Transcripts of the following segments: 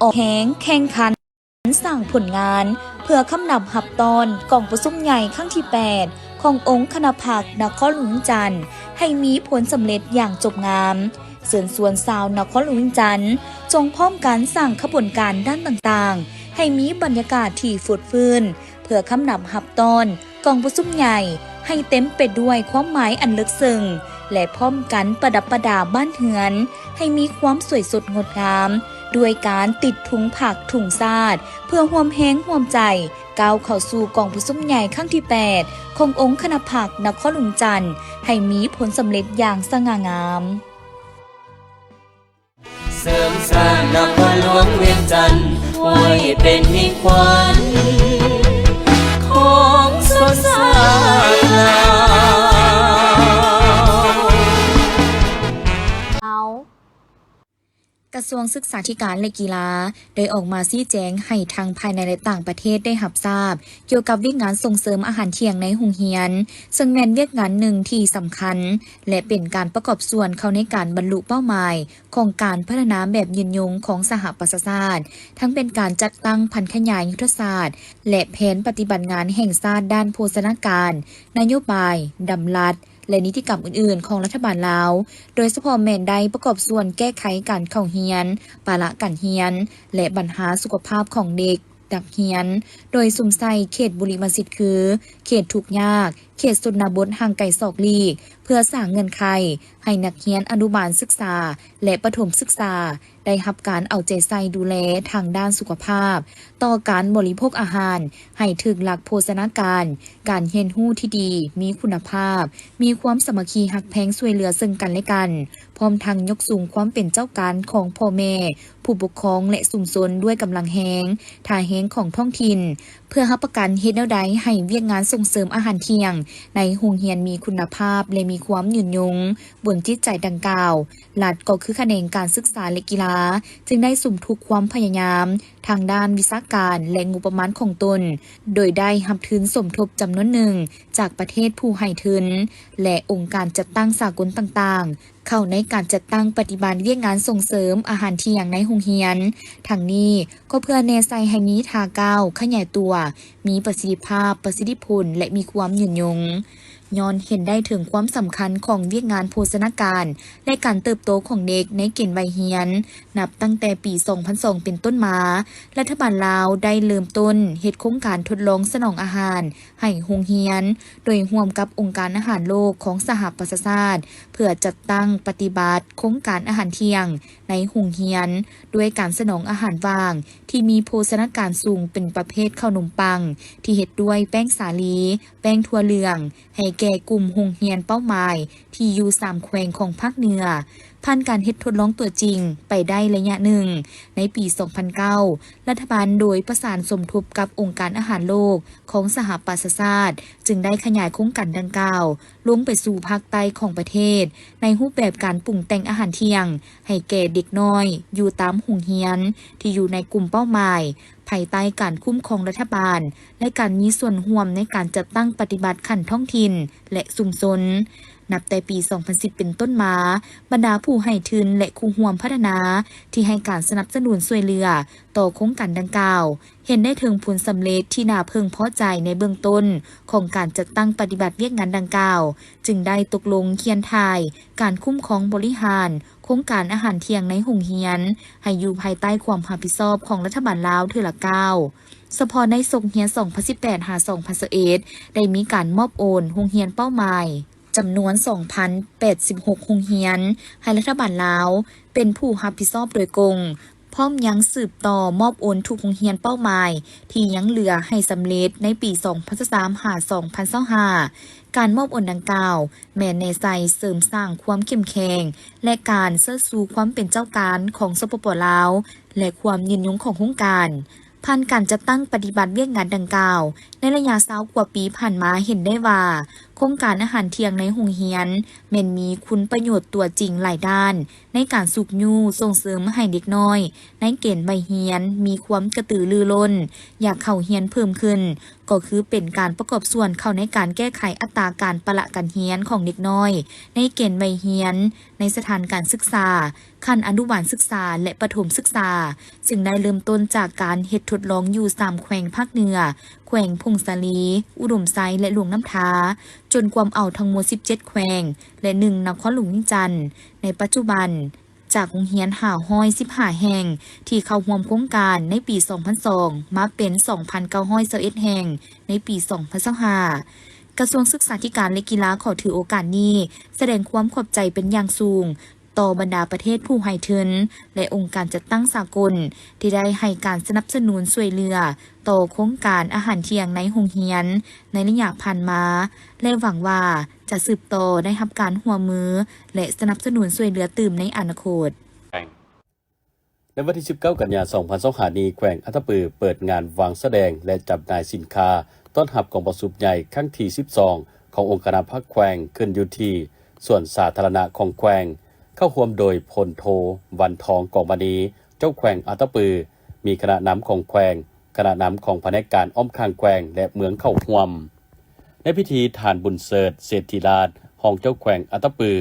ອອກແຮງແຂ່ງຂັນສ້າງຜົນງານ ເພື່ອຄຳນັບຮັບຕ້ອນກອງປະຊຸມໃຫຍ່ຄັ້ງທີແປດ ຂອງອົງຄະນະພັກນະຄອນຫຼວງວຽງຈັນ ໃຫ້ມີຜົນສຳເລັດຢ່າງຈົບງາມ. ເຊີນຊວນຊາວນະຄອນຫຼວງວຽງຈັນ ຈົ່ງພ້ອມກັນສ້າງຂະບວນການດ້ານຕ່າງໆ ໃຫ້ມີບັນຍາກາດທີ່ຟົດຟື້ນ ເພື່ອຄຳນັບຮັບຕ້ອນ ກອງປະຊຸມໃຫຍ່ໃຫ້ເຕັມໄປດ້ວຍຄວາມໝາຍອັນເລິກເຊິ່ງ ແລະ ພ້ອມກັນປະດັບປະດາບ້ານເຮືອນໃຫ້ມີຄວາມສວຍສົດງົດງາມ ດ້ວຍການຕິດທຸງພັກທຸງຊາດ ເພື່ອຮ່ວມແຮງຮ່ວມໃຈກ້າວເຂົ້າສູ່ກອງປະຊຸມໃຫຍ່ຄັ້ງທີແປດ ຂອງອົງຄະນະພັກນະຄອນຫຼວງວຽງຈັນ ໃຫ້ມີຜົນສຳເລັດຢ່າງສະຫງ່າງາມ. ເສີມສ້າງນະຄອນຫຼວງວຽງຈັນ ໄວ້ເປັນມິດຂວັນຂອງຊົນຊາດລາວ. ກະຊວງສຶກສາທິການ ແລະ ກິລາ ໄດ້ອອກມາຊີ້ແຈງໃຫ້ທັງພາຍໃນ ແລະ ຕ່າງປະເທດໄດ້ຮັບຊາບ ກ່ຽວກັບວຽກງານສົ່ງເສີມອາຫານທ່ຽງໃນໂຮງຮຽນ, ເຊິ່ງແມ່ນວຽກງານໜຶ່ງທີ່ສຳຄັນ ແລະ ເປັນການປະກອບສ່ວນເຂົ້າໃນການບັນລຸເປົ້າໝາຍ ຂອງການພັດທະນາແບບຍືນຍົງຂອງສະຫະປະຊາຊາດ, ທັງເປັນການຈັດຕັ້ງຜັນຂະຫຍາຍຍຸດທະສາດ ແລະ ແຜນປະຕິບັດງານແຫ່ງຊາດດ້ານໂພຊະນາການ, ນະໂຍບາຍ, ດຳລັດ ແລະ ນິຕິກຳອື່ນໆຂອງລັດຖະບານລາວ, ໂດຍສະເພາະແມ່ນໄດ້ປະກອບສ່ວນແກ້ໄຂການເຂົ້າຮຽນ, ປະລະການຮຽນ ແລະ ບັນຫາສຸຂະພາບຂອງເດັກ ນັກຮຽນ ໂດຍສຸມໃສ່ເຂດບຸລິມະສິດຄື ເຂດທຸກຍາກ, ເຂດຊົນນະບົດຫ່າງໄກສອກຫຼີກ ເພື່ອສ້າງເງື່ອນໄຂໃຫ້ນັກຮຽນອະນຸບານສຶກສາ ແລະ ປະຖົມສຶກສາ ໄດ້ຮັບການເອົາໃຈໃສ່ດູແລທາງດ້ານສຸຂະພາບ, ຕໍ່ການບໍລິໂພກອາຫານໃຫ້ຖືກຫຼັກໂພຊະນາການ, ການຮຽນຮູ້ທີ່ດີ, ມີຄຸນນະພາບ, ມີຄວາມສາມັກຄີຮັກແພງຊ່ວຍເຫຼືອເຊິ່ງກັນແລະກັນ, ພ້ອມທັງຍົກສູງຄວາມເປັນເຈົ້າການຂອງພໍ່ແມ່, ຜູ້ປົກຄອງ ແລະ ຊຸມຊົນດ້ວຍກຳລັງແຮງ, ທ່າແຮງຂອງທ້ອງຖິ່ນ, ເພື່ອຮັບປະກັນເຮັດແນວໃດໃຫ້ວຽກງານສົ່ງເສີມອາຫານທ່ຽງໃນໂຮງຮຽນມີຄຸນນະພາບ ແລະ ມີຄວາມຍືນຍົງບົນຈິດໃຈດັ່ງກ່າວ, ລັດກໍຄືຂະແໜງການສຶກສາ ແລະ ກິລາ ຈຶ່ງໄດ້ສຸມທຸກຄວາມພະຍາຍາມທາງດ້ານວິຊາການ ແລະ ງົບປະມານຂອງຕົນ, ໂດຍໄດ້ຮັບທຶນສົມທົບຈຳນວນໜຶ່ງຈາກປະເທດຜູ້ໃຫ້ທຶນ ແລະ ອົງການຈັດຕັ້ງສາກົນຕ່າງໆ ເຂົ້າໃນການຈັດຕັ້ງປະຕິບັດວຽກງານສົ່ງເສີມອາຫານທ່ຽງໃນໂຮງຮຽນ. ທັງນີ້ກໍເພື່ອແນໃສ່ໃຫ້ມີທ່າກ້າວຂະຫຍາຍຕົວ, ມີປະສິດທິພາບ, ປະສິດທິຜົນ ແລະ ມີຄວາມຍືນຍົງ. ຍ້ອນເຫັນໄດ້ເຖິງຄວາມສຳຄັນຂອງວຽກງານໂພຊະນາການ ແລະ ການເຕີບໂຕຂອງເດັກໃນເກນໄວຮຽນ, ນັບຕັ້ງແຕ່ປີສອງພັນສອງເປັນຕົ້ນມາ, ລັດຖະບານລາວໄດ້ເລີ່ມຕົ້ນເຮັດໂຄງການທົດລອງສະໜອງອາຫານໃຫ້ໂຮງຮຽນ, ໂດຍຮ່ວມກັບອົງການອາຫານໂລກຂອງສະຫະປະຊາຊາດ ເພື່ອຈັດຕັ້ງປະຕິບັດໂຄງການອາຫານທ່ຽງໃນໂຮງຮຽນ, ດ້ວຍການສະໜອງອາຫານຫວ່າງທີ່ມີໂພຊະນາການສູງເປັນປະເພດເຂົ້າໜົມປັງທີ່ເຮັດດ້ວຍແປ້ງສາລີ, ແປ້ງຖົ່ວເຫຼືອງ ໃຫ້ແກ່ກຸ່ມໂຮງຮຽນເປົ້າໝາຍທີ່ຢູ່ສາມແຂວງຂອງພາກເໜືອ. ຜ່ານການເຮັດທົດລອງຕົວຈິງໄປໄດ້ໄລຍະໜຶ່ງ, ໃນປີສອງພັນເກົ້າ ລັດຖະບານໂດຍປະສານສົມທົບກັບອົງການອາຫານໂລກຂອງສະຫະປະຊາຊາດ ຈຶ່ງໄດ້ຂະຫຍາຍໂຄງການດັ່ງກ່າວລົງໄປສູ່ພາກໃຕ້ຂອງປະເທດ ໃນຮູບແບບການປຸງແຕ່ງອາຫານທ່ຽງໃຫ້ແກ່ເດັກນ້ອຍຢູ່ຕາມໂຮງຮຽນທີ່ຢູ່ໃນກຸ່ມເປົ້າໝາຍ ພາຍໃຕ້ການຄຸ້ມຄອງລັດຖະບານ ແລະ ການມີສ່ວນຮ່ວມໃນການຈັດຕັ້ງປະຕິບັດຂັ້ນທ້ອງຖິ່ນ ແລະ ຊຸມຊົນ. ນັບແຕ່ປີສອງພັນສິບເປັນຕົ້ນມາ, ບັນດາຜູ້ໃຫ້ທຶນ ແລະ ຄູ່ຮ່ວມພັດທະນາທີ່ໃຫ້ການສະໜັບສະໜູນຊ່ວຍເຫຼືອຕໍ່ໂຄງການດັ່ງກ່າວ ເຫັນໄດ້ເຖິງຜົນສຳເລັດທີ່ໜ້າເພິ່ງພໍໃຈໃນເບື້ອງຕົ້ນຂອງການຈັດຕັ້ງປະຕິບັດວຽກງານດັ່ງກ່າວ, ຈຶ່ງໄດ້ຕົກລົງຂຽນຖ່າຍການຄຸ້ມຄອງບໍລິຫານໂຄງການອາຫານທ່ຽງໃນໂຮງຮຽນ ໃຫ້ຢູ່ພາຍໃຕ້ຄວາມຮັບຜິດຊອບຂອງລັດຖະບານລາວເທື່ອລະກ້າວ. ສະເພາະໃນສົກຮຽນສອງພັນສິບແປດຫາສອງພັນຊາວເອັດ ໄດ້ມີການມອບໂອນໂຮງຮຽນເປົ້າໝາຍ ຈຳນວນສອງພັນແປດສິບຫົກໂຮງຮຽນ ໃຫ້ລັດຖະບານລາວເປັນຜູ້ຮັບຜິດຊອບໂດຍກົງ, ພ້ອມຍັງສືບຕໍ່ມອບໂອນທຸກໂຮງຮຽນເປົ້າໝາຍທີ່ຍັງເຫຼືອໃຫ້ສຳເລັດໃນປີສອງພັນຊາວສາມຫາສອງພັນຊາວຫ້າ. ການມອບໂອນດັ່ງກ່າວ ແມ່ນແນໃສ່ເສີມສ້າງຄວາມເຂັ້ມແຂງ ແລະ ການເຊີດຊູຄວາມເປັນເຈົ້າການຂອງ ສປປ ລາວ ແລະ ຄວາມຍືນຍົງຂອງໂຄງການ. ຜ່ານການຈັດຕັ້ງປະຕິບັດວຽກງານດັ່ງກ່າວ, ໃນໄລຍະຊາວກວ່າປີຜ່ານມາ ເຫັນໄດ້ວ່າ ໂຄງການອາຫານທ່ຽງໃນໂຮງຮຽນ ແມ່ນມີຄຸນປະໂຫຍດຕົວຈິງຫຼາຍດ້ານ ໃນການຊຸກຍູ້ສົ່ງເສີມໃຫ້ເດັກນ້ອຍໃນເກນໄວຮຽນມີຄວາມກະຕືລືລົ້ນ ຢາກເຂົ້າຮຽນເພີ່ມຂຶ້ນ, ກໍຄືເປັນການປະກອບສ່ວນເຂົ້າໃນການແກ້ໄຂອັດຕາການປະລະການຮຽນຂອງເດັກນ້ອຍໃນເກນໄວຮຽນໃນສະຖານການສຶກສາ ຂັ້ນອະນຸບານສຶກສາ ແລະ ປະຖົມສຶກສາ, ຊຶ່ງໄດ້ເລີ່ມຕົ້ນຈາກການເຮັດທົດລອງຢູ່ສາມແຂວງພາກເໜືອ, ແຂວງຜົ້ງສາລີ, ອຸດົມໄຊ ແລະ ຫຼວງນ້ຳທາ, ຈົນກວມເອົາທັງໝົດສິບເຈັດແຂວງ ແລະ ໜຶ່ງນະຄອນຫຼວງວຽງຈັນ. ໃນປັດຈຸບັນ, ຈາກໂຮງຮຽນຫ້າຮ້ອຍສິບຫ້າແຫ່ງທີ່ເຂົ້າຮ່ວມໂຄງການໃນປີສອງພັນສອງ ມາເປັນສອງພັນເກົ້າຮ້ອຍຊາວເອັດແຫ່ງໃນປີສອງພັນຊາວຫ້າ. ກະຊວງສຶກສາທິການ ແລະ ກິລາ ຂໍຖືໂອກາດນີ້ສະແດງຄວາມຂອບໃຈເປັນຢ່າງສູງ ຕໍ່ບັນດາປະເທດຜູ້ໃຫ້ທຶນ ແລະ ອົງການຈັດຕັ້ງສາກົນ ທີ່ໄດ້ໃຫ້ການສະໜັບສະໜູນຊ່ວຍເຫຼືອຕໍ່ໂຄງການອາຫານທ່ຽງໃນໂຮງຮຽນໃນໄລຍະຜ່ານມາ ແລະ ຫວັງວ່າຈະສືບຕໍ່ໄດ້ຮັບການຮ່ວມມື ແລະ ສະໜັບສະໜູນຊ່ວຍເຫຼືອຕື່ມໃນອະນາຄົດ. ໃນວັນທີສິບເກົ້າ ກັນຍາ ສອງພັນຊາວຫ້ານີ້, ແຂວງອັດຕະປືເປີດງານວາງສະແດງ ແລະ ຈຳໜ່າຍສິນຄ້າຕ້ອນຮັບກອງປະຊຸມໃຫຍ່ຄັ້ງທີສິບສອງ ຂອງອົງຄະນະພັກແຂວງ ຂຶ້ນຢູ່ທີ່ສວນສາທາລະນະຂອງແຂວງ, ເຂົ້າຮ່ວມໂດຍ ພົນໂທ ວັນທອງ ກອງມະນີ ເຈົ້າແຂວງອັດຕະປື, ມີຄະນະນຳຂອງແຂວງ, ຄະນະນຳຂອງພະແນກການອ້ອມຂ້າງແຂວງ ແລະ ເມືອງເຂົ້າຮ່ວມ. ໃນພິທີ, ທ່ານ ບຸນເສີດ ເສດທິລາດ ຮອງເຈົ້າແຂວງອັດຕະປື,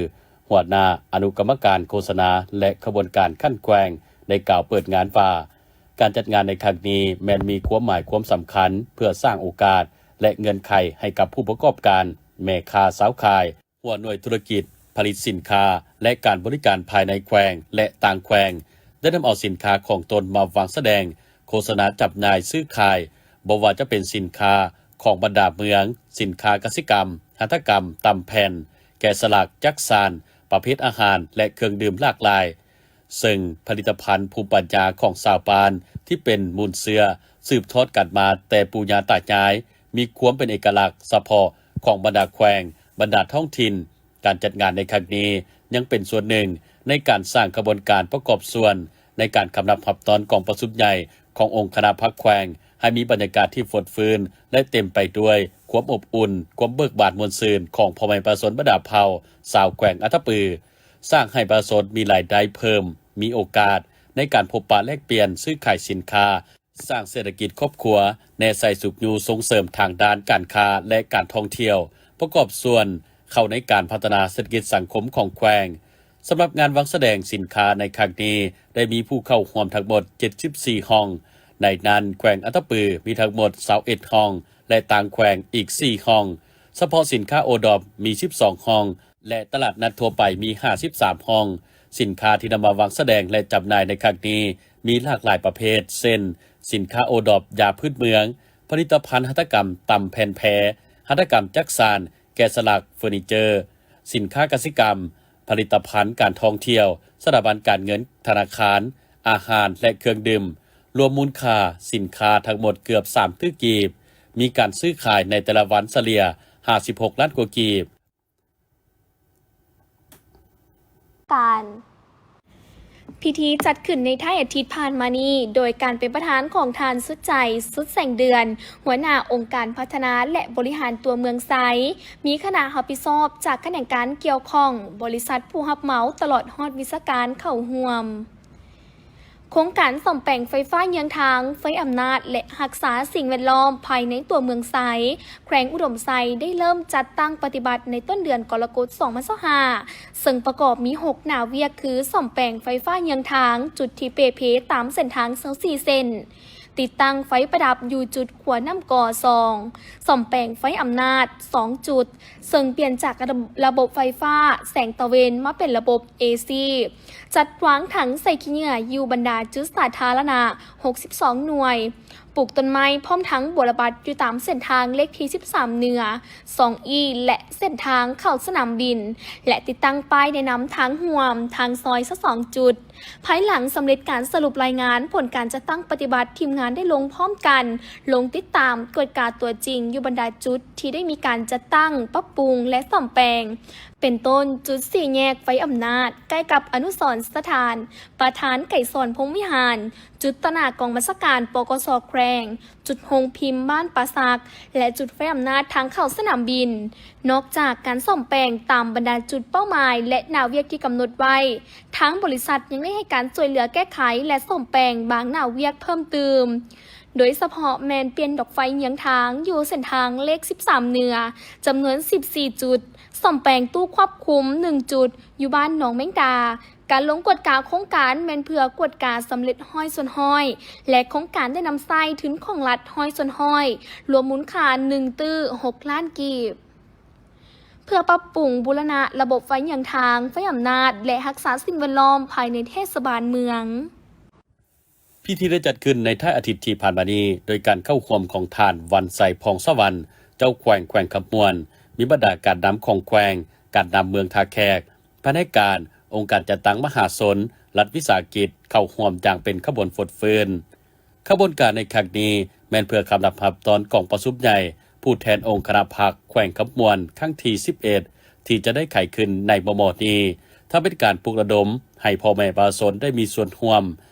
ຫົວໜ້າອະນຸກຳມະການໂຄສະນາ ແລະ ຂະບວນການຂັ້ນແຂວງ ໄດ້ກ່າວເປີດງານວ່າ, ການຈັດງານໃນຄັ້ງນີ້ແມ່ນມີຄວາມໝາຍຄວາມສຳຄັນເພື່ອສ້າງໂອກາດ ແລະ ເງື່ອນໄຂໃຫ້ກັບຜູ້ປະກອບການ, ແມ່ຄ້າຊາວຂາຍ, ຫົວໜ່ວຍທຸລະກິດ, ຜະລິດສິນຄ້າ ແລະ ການບໍລິການພາຍໃນແຂວງ ແລະ ຕ່າງແຂວງ ໄດ້ນຳເອົາສິນຄ້າຂອງຕົນມາວາງສະແດງ, ໂຄສະນາ, ຈຳໜ່າຍ, ຊື້ຂາຍ, ບໍ່ວ່າຈະເປັນສິນຄ້າຂອງບັນດາເມືອງ, ສິນຄ້າກະສິກຳ, ຫັດຖະກຳ, ຕຳແຜ່ນ, ແກະສະຫຼັກ, ຈັກສານ, ປະເພດອາຫານ ແລະ ເຄື່ອງດື່ມຫຼາກຫຼາຍ, ເຊິ່ງຜະລິດຕະພັນພູມປັນຍາຂອງຊາວບ້ານທີ່ເປັນມູນເຊື້ອສືບທອດກັນມາແຕ່ປູ່ຍ່າຕາຍາຍ, ມີຄວາມເປັນເອກະລັກສະເພາະຂອງບັນດາແຂວງ, ບັນດາທ້ອງຖິ່ນ. ການຈັດງານໃນຄັ້ງນີ້ຍັງເປັນສ່ວນໜຶ່ງໃນການສ້າງຂະບວນການປະກອບສ່ວນໃນການຄຳນັບຮັບຕ້ອນກອງປະຊຸມໃຫຍ່ຂອງອົງຄະນະພັກແຂວງ ໃຫ້ມີບັນຍາກາດທີ່ຟົດຟື້ນ ແລະ ເຕັມໄປດ້ວຍຄວາມອົບອຸ່ນ, ຄວາມເບີກບານມ່ວນຊື່ນຂອງພໍ່ແມ່ປະຊາຊົນບັນດາເຜົ່າຊາວແຂວງອັດຕະປື, ສ້າງໃຫ້ປະຊາຊົນມີລາຍໄດ້ເພີ່ມ, ມີໂອກາດໃນການພົບປະແລກປ່ຽນ, ຊື້ຂາຍສິນຄ້າ, ສ້າງເສດຖະກິດຄອບຄົວ, ແນໃສ່ຊຸກຍູ້ສົ່ງເສີມທາງດ້ານການຄ້າ ແລະ ການທ່ອງທ່ຽວ, ປະກອບສ່ວນເຂົ້າໃນການພັດທະນາເສດຖະກິດສັງຄົມຂອງແຂວງ. ສຳລັບງານວາງສະແດງສິນຄ້າໃນຄັ້ງນີ້ ໄດ້ມີຜູ້ເຂົ້າຮ່ວມທັງໝົດເຈັດສິບສີ່ຫ້ອງ, ໃນນັ້ນແຂວງອັດຕະປືມີທັງໝົດຊາວເອັດຫ້ອງ ແລະ ຕ່າງແຂວງອີກສີ່ຫ້ອງ. ສະເພາະສິນຄ້າໂອດອບມີສິບສອງຫ້ອງ ແລະ ຕະຫຼາດນັດທົ່ວໄປມີຫ້າສິບສາມຫ້ອງ. ສິນຄ້າທີ່ນຳມາວາງສະແດງ ແລະ ຈຳໜ່າຍໃນຄັ້ງນີ້ ມີຫຼາກຫຼາຍປະເພດ ເຊັ່ນ ສິນຄ້າໂອດອບ, ຢາພື້ນເມືອງ, ຜະລິດຕະພັນຫັດຖະກຳ, ຕຳແຜ່ນແພ, ຫັດຖະກຳຈັກສານ, ແກະສະຫຼັກ, ເຟີນີເຈີ, ສິນຄ້າກະສິກຳ, ຜະລິດຕະພັນການທ່ອງທ່ຽວ, ສະຖາບັນການເງິນ, ທະນາຄານ, ອາຫານ ແລະ ເຄື່ອງດື່ມ. ລວມມູນຄ່າສິນຄ້າທັງໝົດເກືອບສາມຕື້ກີບ, ມີການຊື້ຂາຍໃນແຕ່ລະວັນສະເລ່ຍຫ້າສິບຫົກລ້ານກວ່າກີບ. ການ ພິທີຈັດຂຶ້ນໃນທ້າຍອາທິດຜ່ານມານີ້ ໂດຍການເປັນປະທານຂອງທ່ານ ສຸດໃຈ ສຸດແສງເດືອນ ຫົວໜ້າອົງການພັດທະນາ ແລະ ບໍລິຫານຕົວເມືອງໄຊ, ມີຄະນະຮັບຜິດຊອບຈາກຂະແໜງການກ່ຽວຂ້ອງ, ບໍລິສັດຜູ້ຮັບເໝົາ ຕະຫຼອດຮອດວິຊາການເຂົ້າຮ່ວມ. ໂຄງການສ້ອມແປງໄຟຟ້າເຍືອງທາງ, ໄຟອຳນາດ ແລະ ຮັກສາສິ່ງແວດລ້ອມພາຍໃນຕົວເມືອງໄຊ, ແຂວງອຸດົມໄຊ ໄດ້ເລີ່ມຈັດຕັ້ງປະຕິບັດໃນຕົ້ນເດືອນກໍລະກົດ ສອງພັນຊາວຫ້າ ເຊິ່ງປະກອບມີຫົກໜ້າວຽກ ຄື ສ້ອມແປງໄຟຟ້າເຍືອງທາງຈຸດທີ່ເປ່ເພຕາມເສັ້ນທາງຊາວສີ່ເສັ້ນ, ຕິດຕັ້ງໄຟປະດັບຢູ່ຈຸດຂົວນ້ຳກໍສອງ, ສ້ອມແປງໄຟອຳນາດສອງຈຸດ ເຊິ່ງປ່ຽນຈາກລະ ລະບົບໄຟຟ້າແສງຕາເວັນມາເປັນລະບົບເອຊີ, ຈັດວາງຖັງໃສ່ຂີ້ເຫຍື້ອຢູ່ບັນດາຈຸດສາທາລະນະຫົກສິບສອງໜ່ວຍ, ປູກຕົ້ນໄມ້ພ້ອມທັງບົວລະບັດຢູ່ຕາມເສັ້ນທາງເລກທີສິບສາມເໜືອ ສອງອີ ແລະ ເສັ້ນທາງເຂົ້າສະໜາມບິນ ແລະ ຕິດຕັ້ງປ້າຍແນະນຳທາງຮ່ວມ, ທາງຊອຍຊາວສອງຈຸດ. ພາຍຫຼັງສຳເລັດການສະຫຼຸບລາຍງານຜົນການຈັດຕັ້ງປະຕິບັດ, ທີມງານໄດ້ລົງພ້ອມກັນ ລົງຕິດຕາມກວດກາຕົວຈິງຢູ່ບັນດາຈຸດທີ່ໄດ້ມີການຈັດຕັ້ງ, ປັບປຸງ ແລະ ສ້ອມແປງ. ເປັນຕົ້ນ ຈຸດສີ່ແຍກໄຟອຳນາດ ໃກ້ກັບອະນຸສອນສະຖານປະທານໄກສອນ ພົມວິຫານ, ຈຸດຕະໜ້າກອງບັນຊາການ ປກສ ແຂວງ, ຈຸດໂຮງພິມບ້ານປ່າສັກ ແລະ ຈຸດໄຟອຳນາດທາງເຂົ້າສະໜາມບິນ. ນອກຈາກການສ້ອມແປງຕາມບັນດາຈຸດເປົ້າໝາຍ ແລະ ໜ້າວຽກທີ່ກຳນົດໄວ້, ທາງບໍລິສັດຍັງໄດ້ໃຫ້ການຊ່ວຍເຫຼືອແກ້ໄຂ ແລະ ສ້ອມແປງບາງໜ້າວຽກເພີ່ມຕື່ມ, ໂດຍສະເພາະແມ່ນປ່ຽນດອກໄຟເຍືອງທາງຢູ່ເສັ້ນທາງເລກສິບສາມເໜືອ ຈຳນວນສິບສີ່ຈຸດ, ສ້ອມແປງຕູ້ຄວບຄຸມໜຶ່ງຈຸດ ຢູ່ບ້ານໜອງແມງດາ. ການລົງກວດກາໂຄງການແມ່ນເພື່ອກວດກາສຳເລັດຮ້ອຍສ່ວນຮ້ອຍ ແລະ ໂຄງການໄດ້ນຳໃຊ້ທຶນຂອງລັດຮ້ອຍສ່ວນຮ້ອຍ, ລວມມູນຄ່າໜຶ່ງຕື້ຫົກລ້ານກີບ, ເພື່ອປັບປຸງບູລະນະລະບົບໄຟເຍືອງທາງ, ໄຟອຳນາດ ແລະ ຮັກສາສິ່ງແວດລ້ອມພາຍໃນເທດສະບານເມືອງ. ພິທີໄດ້ຈັດຂຶ້ນໃນທ້າຍອາທິດທີ່ຜ່ານມານີ້ ໂດຍການເຂົ້າຮ່ວມຂອງທ່ານ ວັນໄຊ ພອງສະຫວັນ ເຈົ້າແຂວງແຂວງຄຳມ່ວນ, ມີບັນດາການນຳຂອງແຂວງ, ການນຳເມືອງທ່າແຂກ, ພະແນກການ, ອົງການຈັດຕັ້ງມະຫາຊົນ, ລັດວິສາຫະກິດ ເຂົ້າຮ່ວມຢ່າງເປັນຂະບວນຟົດຟື້ນ. ຂະບວນການໃນຄັ້ງນີ້ແມ່ນເພື່ອຄຳນັບຮັບຕອນກອງປະຊຸມໃຫຍ່ຜູ້ແທນອົງຄະນະພັກແຂວງຄຳມ່ວນຄັ້ງທີສິບເອັດ ທີ່ຈະໄດ້ໄຂຂຶ້ນໃນມໍ່ໆນີ້, ທັງເປັນການປຸກລະດົມໃຫ້ພໍ່ແມ່ປະຊາຊົນໄດ້ມີສ່ວນຮ່ວມ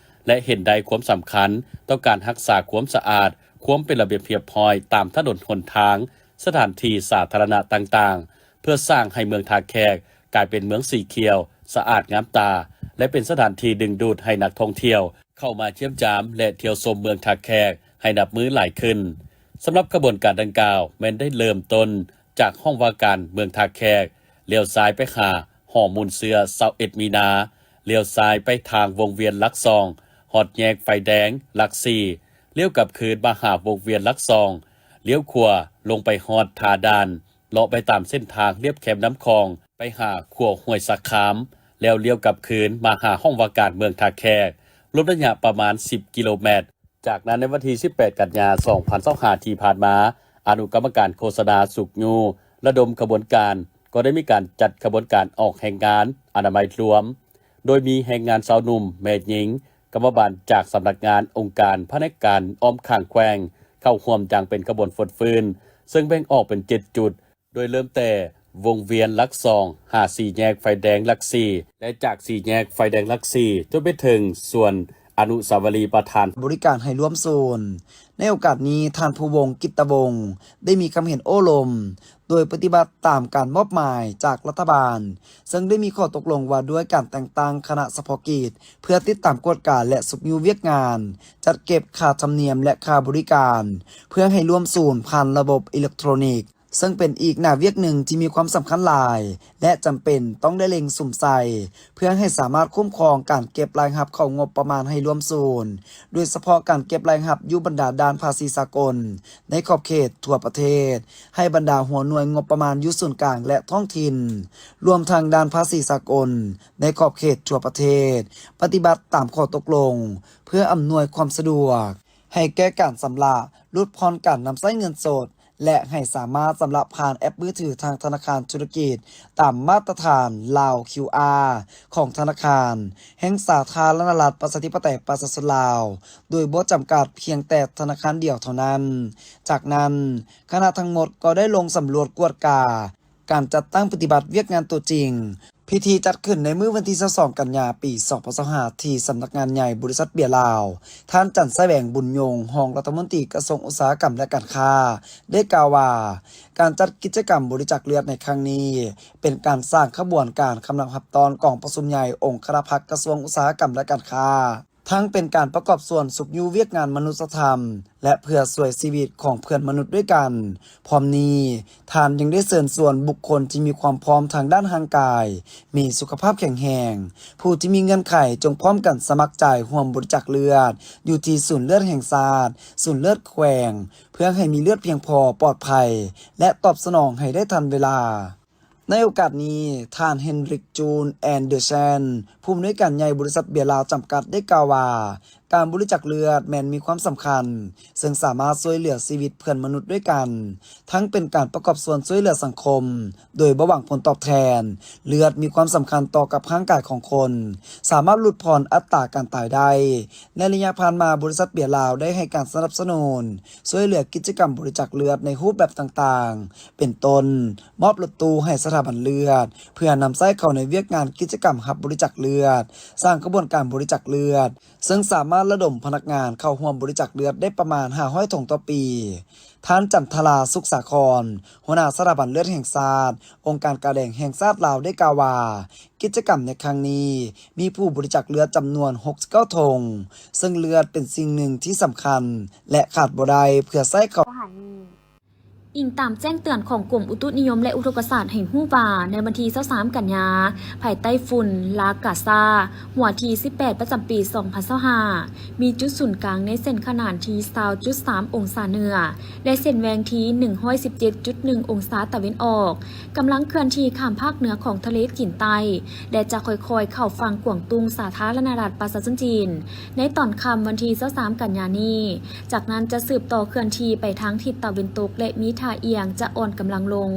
ແລະ ເຫັນໄດ້ຄວາມສຳຄັນຕໍ່ການຮັກສາຄວາມສະອາດ, ຄວາມເປັນລະບຽບຮຽບຮ້ອຍຕາມຖະໜົນຫົນທາງ, ສະຖານທີ່ສາທາລະນະຕ່າງໆ, ເພື່ອສ້າງໃຫ້ເມືອງທ່າແຂກກາຍເປັນເມືອງສີຂຽວ, ສະອາດງາມຕາ ແລະ ເປັນສະຖານທີ່ດຶງດູດໃຫ້ນັກທ່ອງທ່ຽວເຂົ້າມາຢ້ຽມຢາມ ແລະ ທ່ຽວຊົມເມືອງທ່າແຂກໃຫ້ນັບມື້ຫຼາຍຂຶ້ນ. ສຳລັບຂະບວນການດັ່ງກ່າວແມ່ນໄດ້ເລີ່ມຕົ້ນຈາກຫ້ອງວ່າການເມືອງທ່າແຂກ, ລ້ຽວຊ້າຍໄປຫາຫໍມູນເຊື້ອຊາວເອັດມີນາ, ລ້ຽວຊ້າຍໄປທາງວົງວຽນຫຼັກສອງ ຮອດແຍກໄຟແດງຫຼັກສີ່, ລ້ຽວກັບຄືນມາຫາວົງວຽນຫຼັກສອງ, ລ້ຽວຂວາລົງໄປຮອດທ່າດ່ານ, ເລາະໄປຕາມເສັ້ນທາງລຽບແຄມນ້ຳຂອງ ໄປຫາຂົວຫ້ວຍສະຄາມ, ແລ້ວລ້ຽວກັບຄືນມາຫາຫ້ອງວ່າການເມືອງທ່າແຂກ, ລວມໄລຍະປະມານສິບກິໂລແມັດ. ຈາກນັ້ນໃນວັນທີສິບແປດ ກັນຍາ ສອງພັນຊາວຫ້າ ທີ່ຜ່ານມາ, ອະນຸກຳມະການໂຄສະນາຊຸກຍູ້ລະດົມຂະບວນການ ກໍໄດ້ມີການຈັດຂະບວນການອອກແຮງງານອະນາໄມລວມ, ໂດຍມີແຮງງານຊາວໜຸ່ມ, ແມ່ຍິງ, ກຳມະບານຈາກສຳນັກງານ, ອົງການ, ພະແນກການອ້ອມຂ້າງແຂວງ ເຂົ້າຮ່ວມຢ່າງເປັນຂະບວນຟົດຟື້ນ, ເຊິ່ງແບ່ງອອກເປັນເຈັດຈຸດ, ໂດຍເລີ່ມແຕ່ວົງວຽນຫຼັກສອງ ຫາສີ່ແຍກໄຟແດງຫຼັກສີ່ ແລະ ຈາກສີ່ແຍກໄຟແດງຫຼັກສີ່ ຈົນໄປເຖິງສວນອະນຸສາວະລີປະທານ ບໍລິການໃຫ້ຮ່ວມສູນ. ໃນໂອກາດນີ້, ທ່ານ ພູວົງ ກິດຕະວົງ ໄດ້ມີຄຳເຫັນໂອ້ລົມ ໂດຍປະຕິບັດຕາມການມອບໝາຍຈາກລັດຖະບານ, ເຊິ່ງໄດ້ມີຂໍ້ຕົກລົງວ່າດ້ວຍການແຕ່ງຕັ້ງຄະນະສະເພາະກິດ ເພື່ອຕິດຕາມກວດກາ ແລະ ຊຸກຍູ້ວຽກງານ ຈັດເກັບຄ່າທຳນຽມ ແລະ ຄ່າບໍລິການ ເພື່ອໃຫ້ຮ່ວມສູນຜ່ານລະບົບອີເລັກໂທຣນິກ, ເຊິ່ງເປັນອີກໜ້າວຽກໜຶ່ງທີ່ມີຄວາມສຳຄັນຫຼາຍ ແລະ ຈຳເປັນຕ້ອງໄດ້ເລັ່ງສຸມໃສ່ ເພື່ອໃຫ້ສາມາດຄຸ້ມຄອງການເກັບລາຍຮັບເຂົ້າງົບປະມານໃຫ້ຮ່ວມສູນ, ໂດຍສະເພາະການເກັບລາຍຮັບຢູ່ບັນດາດ່ານພາສີສາກົນໃນຂອບເຂດທົ່ວປະເທດ, ໃຫ້ບັນດາຫົວໜ່ວຍງົບປະມານຢູ່ສູນກາງ ແລະ ທ້ອງຖິ່ນ, ລວມທັງດ່ານພາສີສາກົນໃນຂອບເຂດທົ່ວປະເທດ ປະຕິບັດຕາມຂໍ້ຕົກລົງ ເພື່ອອຳນວຍຄວາມສະດວກໃຫ້ແກ່ການຊຳລະ, ຫຼຸດຜ່ອນການນຳໃຊ້ເງິນສົດ ແລະ ໃຫ້ສາມາດຊຳລະຜ່ານແອັບມືຖືທາງທະນາຄານທຸລະກິດ ຕາມມາດຕະຖານລາວ ຄິວອາ ຂອງທະນາຄານແຫ່ງສາທາລະນະລັດ ປະຊາທິປະໄຕ ປະຊາຊົນລາວ ໂດຍບໍ່ຈຳກັດພຽງແຕ່ທະນາຄານດຽວເທົ່ານັ້ນ. ຈາກນັ້ນ, ຄະນະທັງໝົດກໍໄດ້ລົງສຳຫຼວດກວດກາ ການຈັດຕັ້ງປະຕິບັດວຽກງານຕົວຈິງ. ພິທີຈັດຂຶ້ນໃນມື້ວັນທີຊາວສອງ ກັນຍາ ປີສອງພັນຊາວຫ້າ ທີ່ສຳນັກງານໃຫຍ່ບໍລິສັດເບຍລາວ. ທ່ານ ຈັນສະແຫວງ ບຸນຍົງ ຮອງລັດຖະມົນຕີກະຊວງອຸດສາຫະກຳ ແລະ ການຄ້າ ໄດ້ກ່າວວ່າ ການຈັດກິດຈະກຳບໍລິຈາກເລືອດໃນຄັ້ງນີ້ ເປັນການສ້າງຂະບວນການຄຳນັບຮັບຕ້ອນກອງປະຊຸມໃຫຍ່ອົງຄະນະພັກກະຊວງອຸດສາຫະກຳ ແລະ ການຄ້າ. ທັງເປັນການປະກອບສ່ວນຊຸກຍູ້ວຽກງານມະນຸດສະທຳ ແລະ ເພື່ອຊ່ວຍຊີວິດຂອງເພື່ອນມະນຸດດ້ວຍກັນ. ພ້ອມນີ້, ທ່ານຍັງໄດ້ເຊີນຊວນບຸກຄົນທີ່ມີຄວາມພ້ອມທາງດ້ານຮ່າງກາຍ, ມີສຸຂະພາບແຂງແຮງ, ຜູ້ທີ່ມີເງື່ອນໄຂຈົ່ງພ້ອມກັນສະໝັກໃຈຮ່ວມບໍລິຈາກເລືອດ ຢູ່ທີ່ສູນເລືອດແຫ່ງຊາດ, ສູນເລືອດແຂວງ, ເພື່ອໃຫ້ມີເລືອດພຽງພໍ, ປອດໄພ ແລະ ຕອບສະໜອງໃຫ້ໄດ້ທັນເວລາ. ໃນໂອກາດນີ້, ທ່ານ ເຮນຣິກ ຈູນ ແອນເດີແຊນ ຜູ້ອຳນວຍການໃຫຍ່ບໍລິສັດເບຍລາວຈຳກັດ ໄດ້ກ່າວວ່າ ການບໍລິຈາກເລືອດແມ່ນມີຄວາມສຳຄັນ ເຊິ່ງສາມາດຊ່ວຍເຫຼືອຊີວິດເພື່ອນມະນຸດດ້ວຍກັນ, ທັງເປັນການປະກອບສ່ວນຊ່ວຍເຫຼືອສັງຄົມໂດຍບໍ່ຫວັງຜົນຕອບແທນ. ເລືອດມີຄວາມສຳຄັນຕໍ່ກັບຮ່າງກາຍຂອງຄົນ, ສາມາດຫຼຸດຜ່ອນອັດຕາການຕາຍໄດ້. ໃນໄລຍະຜ່ານມາ, ບໍລິສັດເບຍລາວໄດ້ໃຫ້ການສະໜັບສະໜູນຊ່ວຍເຫຼືອກິດຈະກຳບໍລິຈາກເລືອດໃນຮູບແບບຕ່າງໆ ເປັນຕົ້ນ ມອບລົດຕູ້ໃຫ້ສະຖາບັນເລືອດ ເພື່ອນຳໃຊ້ເຂົ້າໃນວຽກງານກິດຈະກຳຮັບບໍລິຈາກເລືອດ, ສ້າງຂະບວນການບໍລິຈາກເລືອດ ເຊິ່ງສາມາດລະດົມພະນັກງານເຂົ້າຮ່ວມບໍລິຈາກເລືອດໄດ້ປະມານຫ້າຮ້ອຍຖົງຕໍ່ປີ. ທ່ານ ຈັນທະລາ ສຸກສາຄອນ ຫົວໜ້າສະຖາບັນເລືອດແຫ່ງຊາດ, ອົງການກາແດງແຫ່ງຊາດລາວ ໄດ້ກ່າວວ່າ ກິດຈະກຳໃນຄັ້ງນີ້ມີຜູ້ບໍລິຈາກເລືອດຈຳນວນຫົກສິບເກົ້າຖົງ, ເຊິ່ງເລືອດເປັນສິ່ງໜຶ່ງທີ່ສຳຄັນ ແລະ ຂາດບໍ່ໄດ້ເພື່ອໃຊ້ເຂົ້າ ອີງຕາມແຈ້ງເຕືອນຂອງກົມອຸຕຸນິຍົມ ແລະ ອຸທົກກະສາດໃຫ້ຮູ້ວ່າ ໃນວັນທີຊາວສາມກັນຍາ, ພາຍໃຕ້ຝຸ່ນລາກາຊາ ຫົວທີສິບແປດ ປະຈຳປີສອງພັນຊາວຫ້າ ມີຈຸດສູນກາງໃນເສັ້ນຂະໜານທີຊາວຈຸດສາມອົງສາເໜືອ ແລະ ເສັ້ນແຫວ່ງທີໜຶ່ງຮ້ອຍສິບເຈັດຈຸດໜຶ່ງອົງສາຕາເວັນອອກ, ກຳລັງເຄື່ອນທີ່ຂ້າມພາກເໜືອຂອງທະເລຈີນໃຕ້ ແລະ ຈະຄ່ອຍໆເຂົ້າຝັ່ງກວາງຕຸ້ງ ສາທາລະນະລັດປະຊາຊົນຈີນ ໃນຕອນຄ່ຳວັນທີຊາວສາມກັນຍານີ້. ຈາກນັ້ນຈະສືບຕໍ່ເຄື່ອນທີ່ໄປທາງທິດຕາເວັນຕົກ ແລະ ມີທ່າອຽງຈະອ່ອນກຳລັງລົງ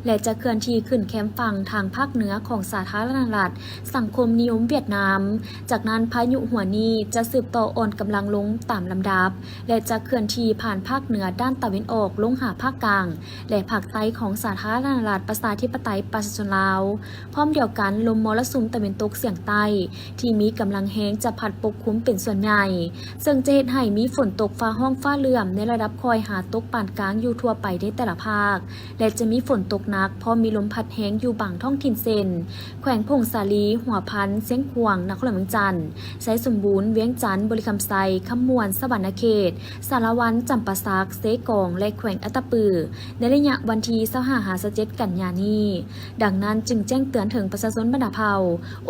ແລະ ຈະເຄື່ອນທີ່ຂຶ້ນແຄມຝັ່ງທາງພາກເໜືອຂອງສາທາລະນະລັດສັງຄົມນິຍົມຫວຽດນາມ. ຈາກນັ້ນພາຍຸຫົວນີ້ຈະສືບຕໍ່ອ່ອນກຳລັງລົງຕາມລຳດັບ ແລະ ຈະເຄື່ອນທີ່ຜ່ານພາກເໜືອດ້ານຕາເວັນອອກລົງຫາພາກກາງ ແລະ ພາກໃຕ້ຂອງສາທາລະນະລັດປະຊາທິປະໄຕປະຊາຊົນລາວ. ພ້ອມດຽວກັນ, ລົມມໍລະສຸມຕາເວັນຕົກສຽງໃຕ້ທີ່ມີກຳລັງແຮງຈະພັດປົກຄຸມເປັນສ່ວນໃຫຍ່, ເຊິ່ງຈະເຮັດໃຫ້ມີຝົນຕົກຟ້າຮ້ອງຟ້າເຫຼື້ອມໃນລະດັບຄ່ອຍຫາຕົກປານກາງຢູ່ທົ່ວໄປໃນແຕ່ລະພາກ ແລະ ຈະມີຝົນຕົກໜັກ ພ້ອມມີລົມພັດແຮງຢູ່ບາງທ້ອງຖິ່ນເຊັ່ນ ແຂວງຜົ້ງສາລີ, ຫົວພັນ, ຊຽງຂວາງ, ນະຄອນຫຼວງວຽງຈັນ, ໄຊສົມບູນ, ວຽງຈັນ, ບໍລິຄຳໄຊ, ຄຳມ່ວນ, ສະຫວັນນະເຂດ, ສາລະວັນ, ຈຳປາສັກ, ເຊກອງ ແລະ ແຂວງອັດຕະປື ໃນໄລຍະວັນທີຊາວຫ້າຫາຊາວເຈັດກັນຍານີ້. ດັ່ງນັ້ນຈຶ່ງແຈ້ງເຕືອນເຖິງປະຊາຊົນບັນດາເຜົ່າ,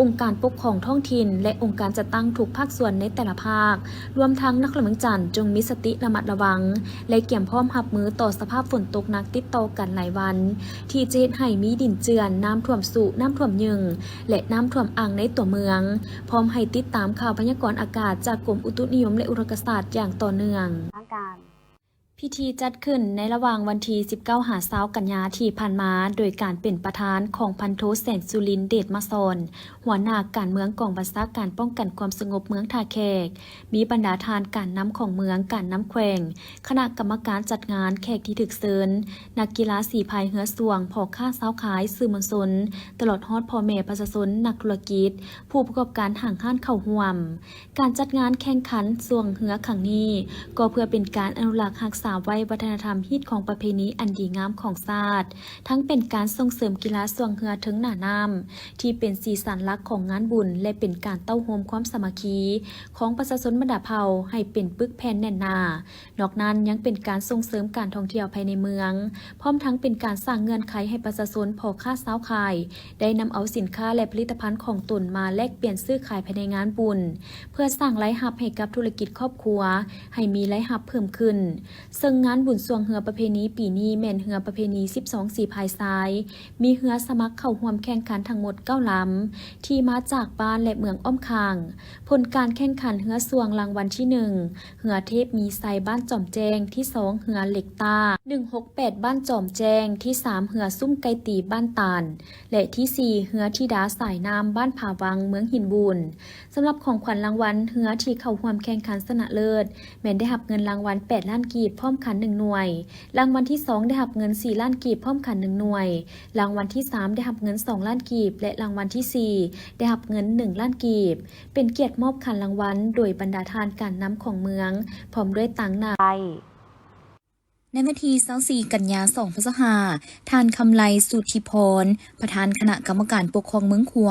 ອົງການປົກຄອງທ້ອງຖິ່ນ ແລະ ອົງການຈັດຕັ້ງທຸກພາກສ່ວນໃນແຕ່ລະພາກ, ລວມທັງນະຄອນຫຼວງວຽງຈັນ ຈົ່ງມີສະຕິລະມັດລະວັງ ແລະ ກຽມພ້ອມຮັບມືຕໍ່ສະພາບຝົນຕົກໜັກຕິດຕໍ່ກັນຫຼາຍວັນ ທີ່ຈະເຮັດໃຫ້ມີດິນເຈື່ອນ, ນ້ຳຖ້ວມຊຸ, ນ້ຳຖ້ວມຍຶງ ແລະ ນ້ຳຖ້ວມອ່າງໃນຕົວເມືອງ. ພ້ອມໃຫ້ຕິດຕາມຂ່າວພະຍາກອນອາກາດຈາກກົມອຸຕຸນິຍົມ ແລະ ອຸທົກກະສາດຢ່າງຕໍ່ເນື່ອງ. ທາງການ. ພິທີຈັດຂຶ້ນໃນລະຫວ່າງວັນທີສິບເກົ້າຫາຊາວກັນຍາທີ່ຜ່ານມາ, ໂດຍການເປັນປະທານຂອງພັນໂທ ແສງສຸລິນ ເດດມະສອນ ຫົວໜ້າການເມືອງກອງບັນຊາການປ້ອງກັນຄວາມສະຫງົບເມືອງທ່າແຂກ, ມີບັນດາທ່ານການນຳຂອງເມືອງ, ການນຳແຂວງ, ຄະນະກຳມະການຈັດງານ, ແຂກທີ່ຖືກເຊີນ, ນັກກິລາສີພາຍເຮືອຊ່ວງ, ພໍ່ຄ້າຊາວຂາຍ, ສື່ມວນຊົນ, ຕະຫຼອດຮອດພໍ່ແມ່ປະຊາຊົນ, ນັກທຸລະກິດ, ຜູ້ປະກອບການຫ້າງຮ້ານເຂົ້າຮ່ວມ. ການຈັດງານແຂ່ງຂັນຊ່ວງເຮືອຄັ້ງນີ້ ກໍເພື່ອເປັນການອະນຸລັກຮັກສາໄວ້ວັດທະນະທຳຮີດຄອງປະເພນີອັນດີງາມຂອງຊາດ, ທັງເປັນການສົ່ງເສີມກິລາຊ່ວງເຮືອເທິງໜ້ານ້ຳ ທີ່ເປັນສີສັນຫຼັກຂອງງານບຸນ ແລະ ເປັນການເຕົ້າໂຮມຄວາມສາມັກຄີຂອງປະຊາຊົນບັນດາເຜົ່າໃຫ້ເປັນປຶກແຜ່ນແໜ້ນໜາ. ນອກນັ້ນຍັງເປັນການສົ່ງເສີມການທ່ອງທ່ຽວພາຍໃນເມືອງ, ພ້ອມທັງເປັນການສ້າງເງື່ອນໄຂໃຫ້ປະຊາຊົນພໍ່ຄ້າຊາວຂາຍ ໄດ້ນຳເອົາສິນຄ້າ ແລະ ຜະລິດຕະພັນຂອງຕົນມາແລກປ່ຽນຊື້ຂາຍພາຍໃນງານບຸນ ເພື່ອສ້າງລາຍຮັບໃຫ້ກັບທຸລະກິດຄອບຄົວໃຫ້ມີລາຍຮັບເພີ່ມຂຶ້ນ. ເຊິ່ງງານບຸນຊ່ວງເຮືອປະເພນີປີນີ້ແມ່ນເຮືອປະເພນີສິບສອງສີພາຍຊາຍ, ມີເຮືອສະໝັກເຂົ້າຮ່ວມແຂ່ງຂັນທັງໝົດເກົ້າລຳ ທີ່ມາຈາກບ້ານ ແລະ ເມືອງອ້ອມຂ້າງ. ຜົນການແຂ່ງຂັນເຮືອຊ່ວງ ລາງວັນທີໜຶ່ງ ເຮືອເທບມີໄຊ ບ້ານຈອມແຈ້ງ, ທີສອງ ເຮືອເລັກຕ້າ ໜຶ່ງຫົກແປດ ບ້ານຈອມແຈ້ງ, ທີສາມ ເຮືອຊຸ້ມໄກ່ຕີ ບ້ານຕານ ແລະ ທີສີ່ ເຮືອທິດາສາຍນ້ຳ ບ້ານຜາວັງ ເມືອງຫີນບູນ. ສຳລັບຂອງຂວັນລາງວັນ, ເຮືອທີ່ເຂົ້າຮ່ວມແຂ່ງຂັນຊະນະເລີດ ແມ່ນໄດ້ຮັບເງິນລາງວັນແປດລ້ານກີບ ພ້ອມຂັນໜຶ່ງໜ່ວຍ, ລາງວັນທີສອງ ໄດ້ຮັບເງິນສີ່ລ້ານກີບ ພ້ອມຂັນໜຶ່ງໜ່ວຍ, ລາງວັນທີສາມ ໄດ້ຮັບເງິນສອງລ້ານກີບ ແລະ ລາງວັນທີສີ່ ໄດ້ຮັບເງິນໜຶ່ງລ້ານກີບ. ເປັນກຽດມອບຂັນລາງວັນໂດຍບັນດາທ່ານການນຳຂອງເມືອງ ພ້ອມດ້ວຍຕາງໜ້າ. ໃນວັນທີຊາວສີ່ກັນຍາ ສອງພັນຊາວຫ້າ, ທ່ານ ຄຳໄລ ສຸທິພອນ ປະທານຄະນະກຳມະການປົກຄອງເມືອງຂົວ,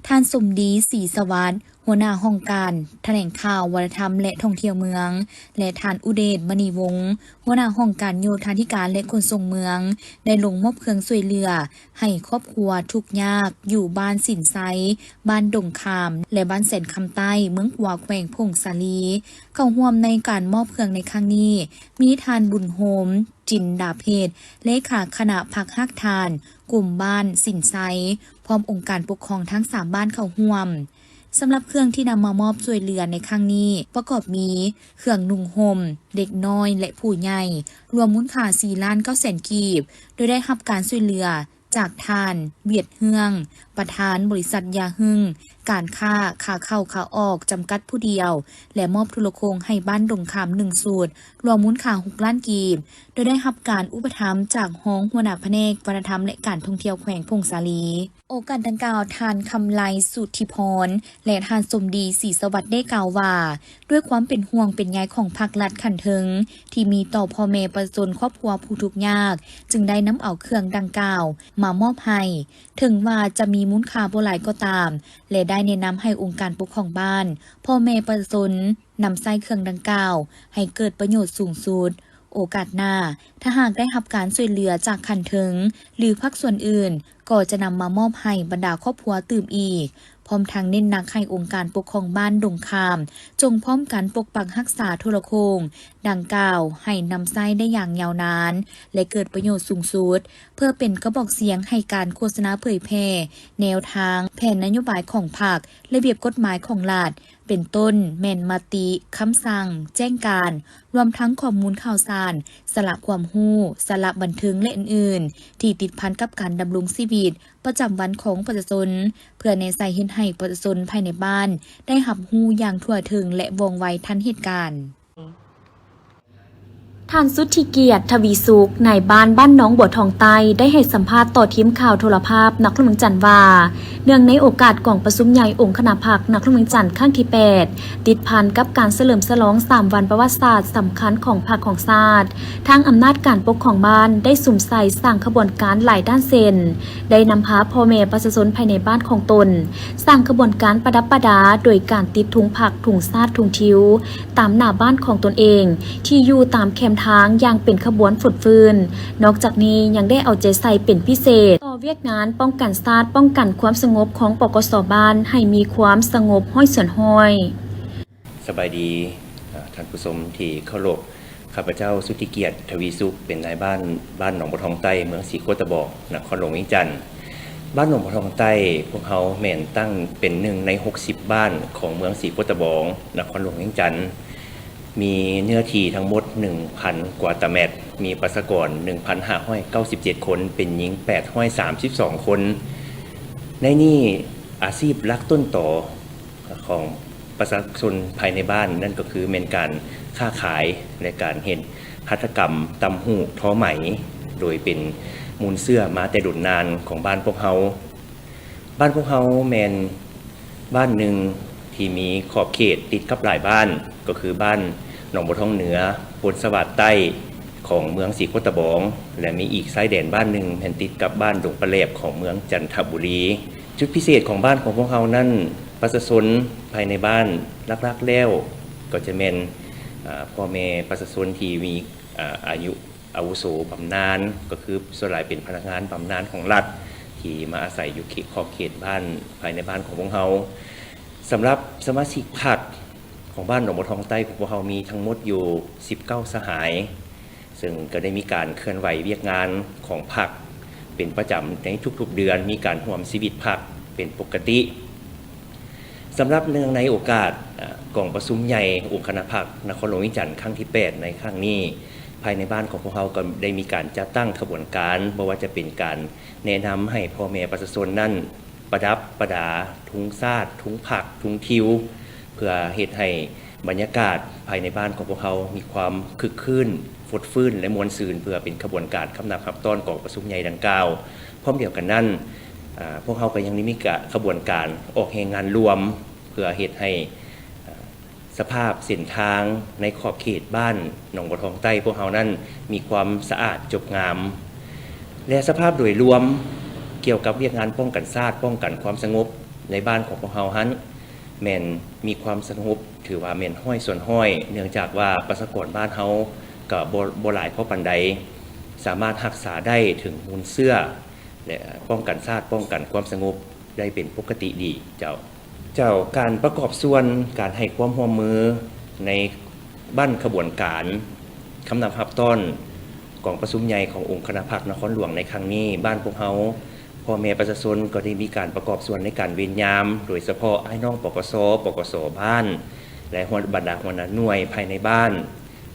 ທ່ານ ສົມດີ ສີສະຫວັດ ຫົວໜ້າຫ້ອງການຖະແຫຼງຂ່າວ, ວັດທະນະທຳ ແລະ ທ່ອງທ່ຽວເມືອງ ແລະ ທ່ານ ອຸເດດ ມະນີວົງ ຫົວໜ້າຫ້ອງການໂຍທາທິການ ແລະ ຂົນສົ່ງເມືອງ ໄດ້ລົງມອບເຄື່ອງຊ່ວຍເຫຼືອ ໃຫ້ຄອບຄົວທຸກຍາກຢູ່ບ້ານສິນໄຊ, ບ້ານດົງຄາມ ແລະ ບ້ານແສນຄຳໃຕ້, ເມືອງຂົວ, ແຂວງຜົ້ງສາລີ. ເຂົ້າຮ່ວມໃນການມອບເຄື່ອງໃນຄັ້ງນີ້ ມີທ່ານ ບຸນໂຮມ ຈິນດາເພັດ ເລຂາຄະນະພັກຮາກຖານກຸ່ມບ້ານສິນໄຊ, ພ້ອມອົງການປົກຄອງທັງສາມບ້ານເຂົ້າຮ່ວມ. ສຳລັບເຄື່ອງທີ່ນຳມາມອບຊ່ວຍເຫຼືອໃນຄັ້ງນີ້ ປະກອບມີ ເຄື່ອງນຸ່ງຫົ່ມເດັກນ້ອຍ ແລະ ຜູ້ໃຫຍ່ ລວມມູນຄ່າສີ່ລ້ານເກົ້າແສນກີບ, ໂດຍໄດ້ຮັບການຊ່ວຍເຫຼືອຈາກທ່ານ ວຽດ ເຮືອງ ປະທານບໍລິສັດຢາຮຶ່ງ ການຄ້າຂາເຂົ້າຂາອອກຈຳກັດຜູ້ດຽວ ແລະ ມອບໂທລະໂຄ່ງໃຫ້ບ້ານດົງຄາມໜຶ່ງຊຸດ ລວມມູນຄ່າຫົກລ້ານກີບ, ໂດຍໄດ້ຮັບການອຸປະຖຳຈາກຮອງຫົວໜ້າພະແນກວັດທະນະທຳ ແລະ ການທ່ອງທ່ຽວແຂວງຜົ້ງສາລີ. ໂອກາດດັ່ງກ່າວ, ທ່ານ ຄຳໄລ ສຸທິພອນ ແລະ ທ່ານ ສົມດີ ສີສະຫວັດ ໄດ້ກ່າວວ່າ ດ້ວຍຄວາມເປັນຫ່ວງເປັນໃຍຂອງພາກລັດຂັ້ນເທິງ ທີ່ມີຕໍ່ພໍ່ແມ່ປະຊາຊົນຄອບຄົວຜູ້ທຸກຍາກ, ຈຶ່ງໄດ້ນຳເອົາເຄື່ອງດັ່ງກ່າວມາມອບໃຫ້, ເຖິງວ່າຈະມີມູນຄ່າບໍ່ຫຼາຍກໍຕາມ ແລະ ໄດ້ແນະນຳໃຫ້ອົງການປົກຄອງບ້ານ, ພໍ່ແມ່ປະຊາຊົນ ນຳໃຊ້ເຄື່ອງດັ່ງກ່າວໃຫ້ເກີດປະໂຫຍດສູງສຸດ. ໂອກາດໜ້າ, ຖ້າຫາກໄດ້ຮັບການຊ່ວຍເຫຼືອຈາກຂັ້ນເທິງ ຫຼື ພາກສ່ວນອື່ນ, ກໍຈະນຳມາມອບໃຫ້ບັນດາຄອບຄົວຕື່ມອີກ, ພ້ອມທັງເນັ້ນໜັກໃຫ້ອົງການປົກຄອງບ້ານດົງຄາມ ຈົ່ງພ້ອມກັນປົກປັກຮັກສາໂທລະໂຄ່ງດັ່ງກ່າວໃຫ້ນຳໃຊ້ໄດ້ຢ່າງຍາວນານ ແລະ ເກີດປະໂຫຍດສູງສຸດ, ເພື່ອເປັນກະບອກສຽງໃຫ້ການໂຄສະນາເຜີຍແຜ່ແນວທາງ, ແຜນນະໂຍບາຍຂອງພັກ, ລະບຽບກົດໝາຍຂອງລັດ, ເປັນຕົ້ນແມ່ນມະຕິ, ຄຳສັ່ງ, ແຈ້ງການ, ລວມທັງຂໍ້ມູນຂ່າວສານ, ສາລະຄວາມຮູ້, ສາລະບັນເທີງ ແລະ ອື່ນໆ ທີ່ຕິດພັນກັບການດຳລົງຊີວິດປະຈຳວັນຂອງປະຊາຊົນ, ເພື່ອແນໃສ່ເຮັດໃຫ້ປະຊາຊົນພາຍໃນບ້ານໄດ້ຮັບຮູ້ຢ່າງທົ່ວເຖິງ ແລະ ວ່ອງໄວທັນເຫດການ. ທ່ານ ສຸດທິກຽດ ທະວີສຸກ ນາຍບ້ານບ້ານໜອງບົວທອງໃຕ້ ໄດ້ໃຫ້ສຳພາດຕໍ່ທີມຂ່າວໂທລະພາບນະຄອນຫຼວງວຽງຈັນວ່າ, ເນື່ອງໃນໂອກາດກອງປະຊຸມໃຫຍ່ອົງຄະນະພັກນະຄອນຫຼວງວຽງຈັນຄັ້ງທີແປດ ຕິດພັນກັບການສະເຫຼີມສະຫຼອງສາມວັນປະຫວັດສາດສຳຄັນຂອງພັກຂອງຊາດ, ທາງອຳນາດການປົກຄອງບ້ານໄດ້ສຸມໃສ່ສ້າງຂະບວນການຫຼາຍດ້ານເຊັ່ນ, ໄດ້ນຳພາພໍ່ແມ່ປະຊາຊົນພາຍໃນບ້ານຂອງຕົນ ສ້າງຂະບວນການປະດັບປະດາໂດຍການຕິດທຸງພັກ, ທຸງຊາດ, ທຸງທິວ ຕາມໜ້າບ້ານຂອງຕົນເອງ ທີ່ຢູ່ຕາມແຄມທາງຢ່າງເປັນຂະບວນຟົດຟື້ນ. ນອກຈາກນີ້ຍັງໄດ້ເອົາໃຈໃສ່ເປັນພິເສດຕໍ່ວຽກງານປ້ອງກັນຊາດ, ປ້ອງກັນຄວາມສະຫງົບຂອງ ປກສ ບ້ານ ໃຫ້ມີຄວາມສະຫງົບຮ້ອຍສ່ວນຮ້ອຍ. ສະບາຍດີ ເອີ່ ທ່ານຜູ້ຊົມທີ່ເຄົາລົບ. ຂ້າພະເຈົ້າ ສຸດທິກຽດ ທະວີສຸກ ເປັນນາຍບ້ານ ບ້ານໜອງບົວທອງໃຕ້ ເມືອງສີໂຄດຕະບອງ ນະຄອນຫຼວງວຽງຈັນ. ບ້ານໜອງບົວທອງໃຕ້ ພວກເຮົາແມ່ນຕັ້ງເປັນໜຶ່ງໃນຫົກສິບບ້ານຂອງເມືອງສີໂຄດຕະບອງ ນະຄອນຫຼວງວຽງຈັນ, ມີເນື້ອທີ່ທັງໝົດໜຶ່ງພັນກວ່າຕາແມັດ, ມີປະຊາກອນໜຶ່ງພັນຫ້າຮ້ອຍເກົ້າສິບເຈັດຄົນ, ເປັນຍິງແປດຮ້ອຍສາມສິບສອງຄົນ. ໃນນີ້ອາຊີບຫຼັກຕົ້ນຕໍ ຂອງປະຊາຊົນພາຍໃນບ້ານ ນັ້ນກໍຄືແມ່ນການຄ້າຂາຍ ແລະ ການເຮັດຫັດຖະກຳຕ່ຳຫູກທໍໄໝ ໂດຍເປັນມູນເຊື້ອມາແຕ່ດົນນານຂອງບ້ານພວກເຮົາ. ບ້ານພວກເຮົາແມ່ນບ້ານໜຶ່ງທີ່ມີຂອບເຂດຕິດກັບຫຼາຍບ້ານ ກໍຄືບ້ານໜອງບົວທອງເໜືອ, ໂພນສະຫວາດໃຕ້ ຂອງເມືອງສີໂຄດຕະບອງ ແລະ ມີອີກຊາຍແດນບ້ານໜຶ່ງແມ່ນຕິດກັບບ້ານດົງປະແຫຼບຂອງເມືອງຈັນທະບູລີ. ຈຸດພິເສດຂອງບ້ານຂອງພວກເຮົານັ້ນ ປະຊາຊົນພາຍໃນບ້ານຫຼັກໆແລ້ວກໍຈະແມ່ນ ອາ ພໍ່ແມ່ປະຊາຊົນທີ່ມີ ອາ ອາຍຸອາວຸໂສບຳນານ ກໍຄືສ່ວນຫຼາຍເປັນພະນັກງານບຳນານຂອງລັດ ທີ່ມາອາໄສຢູ່ເຂດ ຂອບເຂດບ້ານ ພາຍໃນບ້ານຂອງພວກເຮົາ. ສຳລັບສະມາຊິກພັກຂອງບ້ານໜອງບົວທອງໃຕ້ຂອງພວກເຮົາມີທັງໝົດຢູ່ສິບເກົ້າສະຫາຍ. ເຊິ່ງກໍໄດ້ມີການເຄື່ອນໄຫວວຽກງານຂອງພັກເປັນປະຈຳໃນທຸກໆເດືອນ, ມີການຮ່ວມຊີວິດພັກເປັນປົກກະຕິ. ສຳລັບເນື່ອງໃນໂອກາດ ອາ ກອງປະຊຸມໃຫຍ່ອົງຄະນະພັກນະຄອນຫຼວງວຽງຈັນຄັ້ງທີແປດໃນຄັ້ງນີ້, ພາຍໃນບ້ານຂອງພວກເຮົາກໍໄດ້ມີການຈັດຕັ້ງຂະບວນການ, ບໍ່ວ່າຈະເປັນການແນະນຳໃຫ້ພໍ່ແມ່ປະຊາຊົນນັ້ນ ປະດັບປະດາທຸງຊາດ, ທຸງພັກ, ທຸງທິວ ເພື່ອເຮັດໃຫ້ບັນຍາກາດພາຍໃນບ້ານຂອງພວກເຮົາມີຄວາມຄຶກຄື້ນ, ຟົດຟື້ນ ແລະ ມ່ວນຊື່ນ ເພື່ອເປັນຂະບວນການຄຳນັບຮັບຕ້ອນກອງປະຊຸມໃຫຍ່ດັ່ງກ່າວ. ພ້ອມດຽວກັນນັ້ນ, ອາ, ພວກເຮົາກໍຍັງໄດ້ມີກະ, ຂະບວນການອອກແຮງງານລວມ ເພື່ອເຮັດໃຫ້, ອາ, ສະພາບເສັ້ນທາງໃນຂອບເຂດບ້ານໜອງບົວທອງໃຕ້ພວກເຮົານັ້ນມີຄວາມສະອາດຈົບງາມ ແລະ ສະພາບໂດຍລວມກ່ຽວກັບວຽກງານປ້ອງກັນຊາດ, ປ້ອງກັນຄວາມສະຫງົບໃນບ້ານຂອງພວກເຮົາຫັ້ນ ແມ່ນມີຄວາມສະຫງົບ ຖືວ່າແມ່ນຮ້ອຍສ່ວນຮ້ອຍ ເນື່ອງຈາກວ່າປະຊາກອນບ້ານເຮົາກໍບໍ່, ບໍ່ຫຼາຍພໍປານໃດ, ສາມາດຮັກສາໄດ້ເຖິງມູນເຊື້ອ ແລະ ປ້ອງກັນຊາດ, ປ້ອງກັນຄວາມສະຫງົບໄດ້ເປັນປົກກະຕິດີເຈົ້າ. ເຈົ້າ, ການປະກອບສ່ວນ, ການໃຫ້ຄວາມຮ່ວມມືໃນບັ້ນຂະບວນການຄຳນັບຮັບຕ້ອນກອງປະຊຸມໃຫຍ່ຂອງອົງຄະນະພັກນະຄອນຫຼວງໃນຄັ້ງນີ້, ບ້ານພວກເຮົາ ພໍ່ແມ່ປະຊາຊົນກໍໄດ້ມີການປະກອບສ່ວນໃນການເວນຍາມ, ໂດຍສະເພາະອ້າຍນ້ອງ ປກສ, ປກສບ້ານ ແລະ ຫົວ, ບັນດາຫົວໜ້າໜ່ວຍພາຍໃນບ້ານ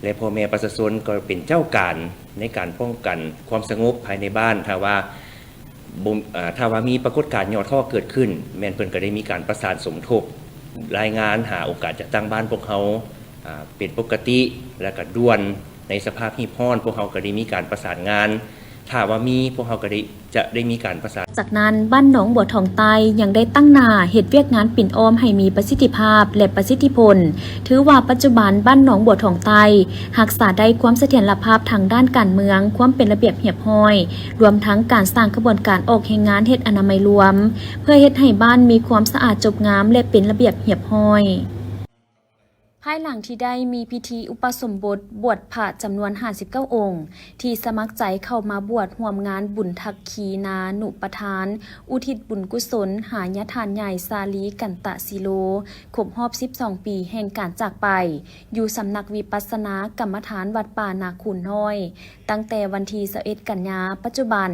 ແລະ ພໍ່ແມ່ປະຊາຊົນກໍເປັນເຈົ້າການໃນການປ້ອງກັນຄວາມສະຫງົບພາຍໃນບ້ານ. ຖ້າວ່າບໍ່, ເອີ່, ຖ້າວ່າມີປາກົດການຫຍໍ້ທໍ້ເກີດຂຶ້ນ, ແມ່ນເພິ່ນກໍໄດ້ມີການປະສານສົມທົບລາຍງານຫາອົງການຈັດຕັ້ງບ້ານພວກເຮົາ, ອາ, ເປັນປົກກະຕິ ແລະ ກໍດ່ວນ. ໃນສະພາບຮີບຮ້ອນ, ພວກເຮົາກໍໄດ້ມີການປະສານງານ. ຖ້າວ່າມີ, ພວກເຮົາກໍໄດ້, ຈະໄດ້ມີການປະສານ. ຈາກນັ້ນ, ບ້ານໜອງບົວທອງໃຕ້ຍັງໄດ້ຕັ້ງໜ້າເຮັດວຽກງານປິ່ນອ້ອມໃຫ້ມີປະສິດທິພາບ ແລະ ປະສິດທິຜົນ. ຖືວ່າປັດຈຸບັນບ້ານໜອງບົວທອງໃຕ້ຮັກສາໄດ້ຄວາມສະຖຽນລະພາບທາງດ້ານການເມືອງ, ຄວາມເປັນລະບຽບຮຽບຮ້ອຍ, ລວມທັງການສ້າງຂະບວນການອອກແຮງງານເຮັດອະນາໄມລວມ, ເພື່ອເຮັດໃຫ້ບ້ານມີຄວາມສະອາດຈົບງາມ ແລະ ເປັນລະບຽບຮຽບຮ້ອຍ. ພາຍຫຼັງທີ່ໄດ້ມີພິທີອຸປະສົມບົດບວດພະຈຳນວນຫ້າສິບເກົ້າອົງ ທີ່ສະໝັກໃຈເຂົ້າມາບວດຮ່ວມງານບຸນທັກຄີນານຸປະທານ ອຸທິດບຸນກຸສົນຫາຍາທ່ານໃຫຍ່ ສາລີ ກັນຕະສີໂລ ຄົບຮອບສິບສອງປີແຫ່ງການຈາກໄປ ຢູ່ສຳນັກວິປັດສະນາກຳມະຖານວັດປ່ານາຄູນນ້ອຍ ຕັ້ງແຕ່ວັນທີຊາວເອັດ ກັນຍາ ປັດຈຸບັນ,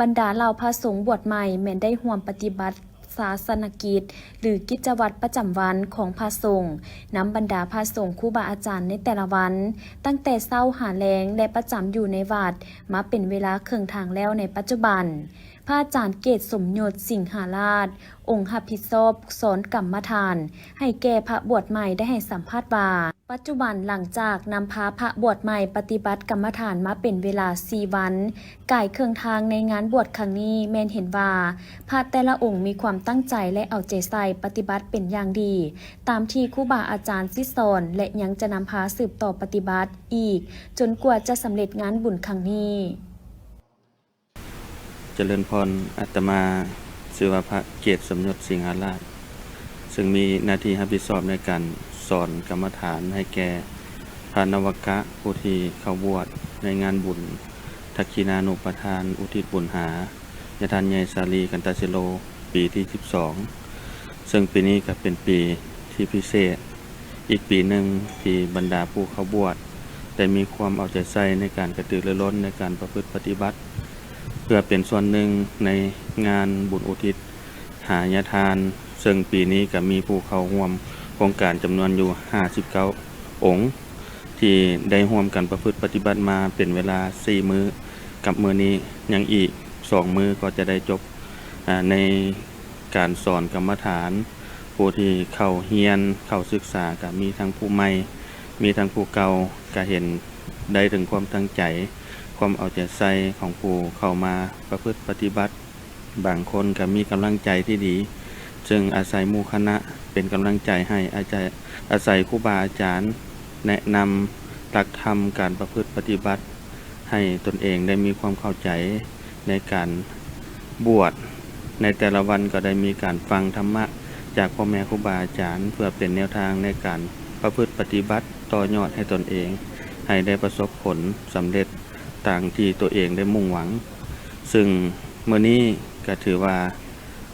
ບັນດາເຫຼົ່າພະສົງບວດໃໝ່ແມ່ນໄດ້ຮ່ວມປະຕິບັດ ສາສະນະກິດ ຫຼື ກິດຈະວັດປະຈຳວັນຂອງພະສົງ ນຳບັນດາພະສົງຄູບາອາຈານໃນແຕ່ລະວັນ, ຕັ້ງແຕ່ເຊົ້າຫາແລງ ແລະ ປະຈຳຢູ່ໃນວັດມາເປັນເວລາເຄິ່ງທາງແລ້ວໃນປັດຈຸບັນ. ພະອາຈານເກດສົມຍົດ ສິງຫາລາດ ອົງຮັບຜິດຊອບສອນກຳມະຖານໃຫ້ແກ່ພະບວດໃໝ່ ໄດ້ໃຫ້ສຳພາດວ່າ, ປັດຈຸບັນຫຼັງຈາກນຳພາພະບວດໃໝ່ປະຕິບັດກຳມະຖານມາເປັນເວລາສີ່ວັນ, ກາຍເຄິ່ງທາງໃນງານບວດຄັ້ງນີ້ ແມ່ນເຫັນວ່າພະແຕ່ລະອົງມີຄວາມຕັ້ງໃຈ ແລະ ເອົາໃຈໃສ່ປະຕິບັດເປັນຢ່າງດີ ຕາມທີ່ຄູບາອາຈານສິດສອນ ແລະ ຍັງຈະນຳພາສືບຕໍ່ປະຕິບັດອີກ ຈົນກວ່າຈະສຳເລັດງານບຸນຄັ້ງນີ້. ຈະເລີນພອນ, ອາດຕະມາຊື່ວ່າພະເກດສົມຍົດ ສິງຫາລາດ, ເຊິ່ງມີໜ້າທີ່ຮັບຜິດຊອບໃນການສອນກຳມະຖານໃຫ້ແກ່ພະນະວະກະຜູ້ທີ່ເຂົ້າບວດໃນງານບຸນທັກຄີນານຸປະທານ ອຸທິດບຸນຫາຍາທ່ານໃຫຍ່ ສາລີ ກັນຕະສິໂລ ປີທີສິບສອງ, ເຊິ່ງປີນີ້ກໍເປັນປີທີ່ພິເສດ ອີກປີໜຶ່ງທີ່ບັນດາຜູ້ເຂົ້າບວດໄດ້ມີຄວາມເອົາໃຈໃສ່ໃນການກະຕືລືລົ້ນໃນການປະພຶດປະຕິບັດ ເພື່ອເປັນສ່ວນໜຶ່ງໃນງານບຸນອຸທິດຫາຍາທ່ານ, ເຊິ່ງປີນີ້ກໍມີຜູ້ເຂົ້າຮ່ວມໂຄງການຈຳນວນຢູ່ຫ້າສິບເກົ້າອົງ ທີ່ໄດ້ຮ່ວມກັນປະພຶດປະຕິບັດມາເປັນເວລາສີ່ມື້ ກັບມື້ນີ້ຍັງອີກສອງມື້ກໍຈະໄດ້ຈົບ ອາ ໃນການສອນກຳມະຖານ. ຜູ້ທີ່ເຂົ້າຮຽນເຂົ້າສຶກສາ ກະມີທັງຜູ້ໃໝ່ ມີທັງຜູ້ເກົ່າ, ກະເຫັນໄດ້ເຖິງຄວາມຕັ້ງໃຈ ຄວາມເອົາໃຈໃສ່ຂອງຜູ້ເຂົ້າມາປະພຶດປະຕິບັດ. ບາງຄົນກະມີກຳລັງໃຈທີ່ດີ ເຊິ່ງອາໄສໝູ່ຄະນະເປັນກຳລັງໃຈໃຫ້, ອາໄສ ອາໄສຄູບາອາຈານແນະນຳຫຼັກທຳການປະພຶດປະຕິບັດ ໃຫ້ຕົນເອງໄດ້ມີຄວາມເຂົ້າໃຈໃນການບວດ. ໃນແຕ່ລະວັນກໍໄດ້ມີການຟັງທຳມະຈາກພໍ່ແມ່ຄູບາອາຈານ ເພື່ອເປັນແນວທາງໃນການປະພຶດປະຕິບັດຕໍ່ຍອດໃຫ້ຕົນເອງ ໃຫ້ໄດ້ປະສົບຜົນສຳເລັດຕາມທີ່ຕົວເອງໄດ້ມຸ່ງຫວັງ. ເຊິ່ງມື້ນີ້ກໍຖືວ່າ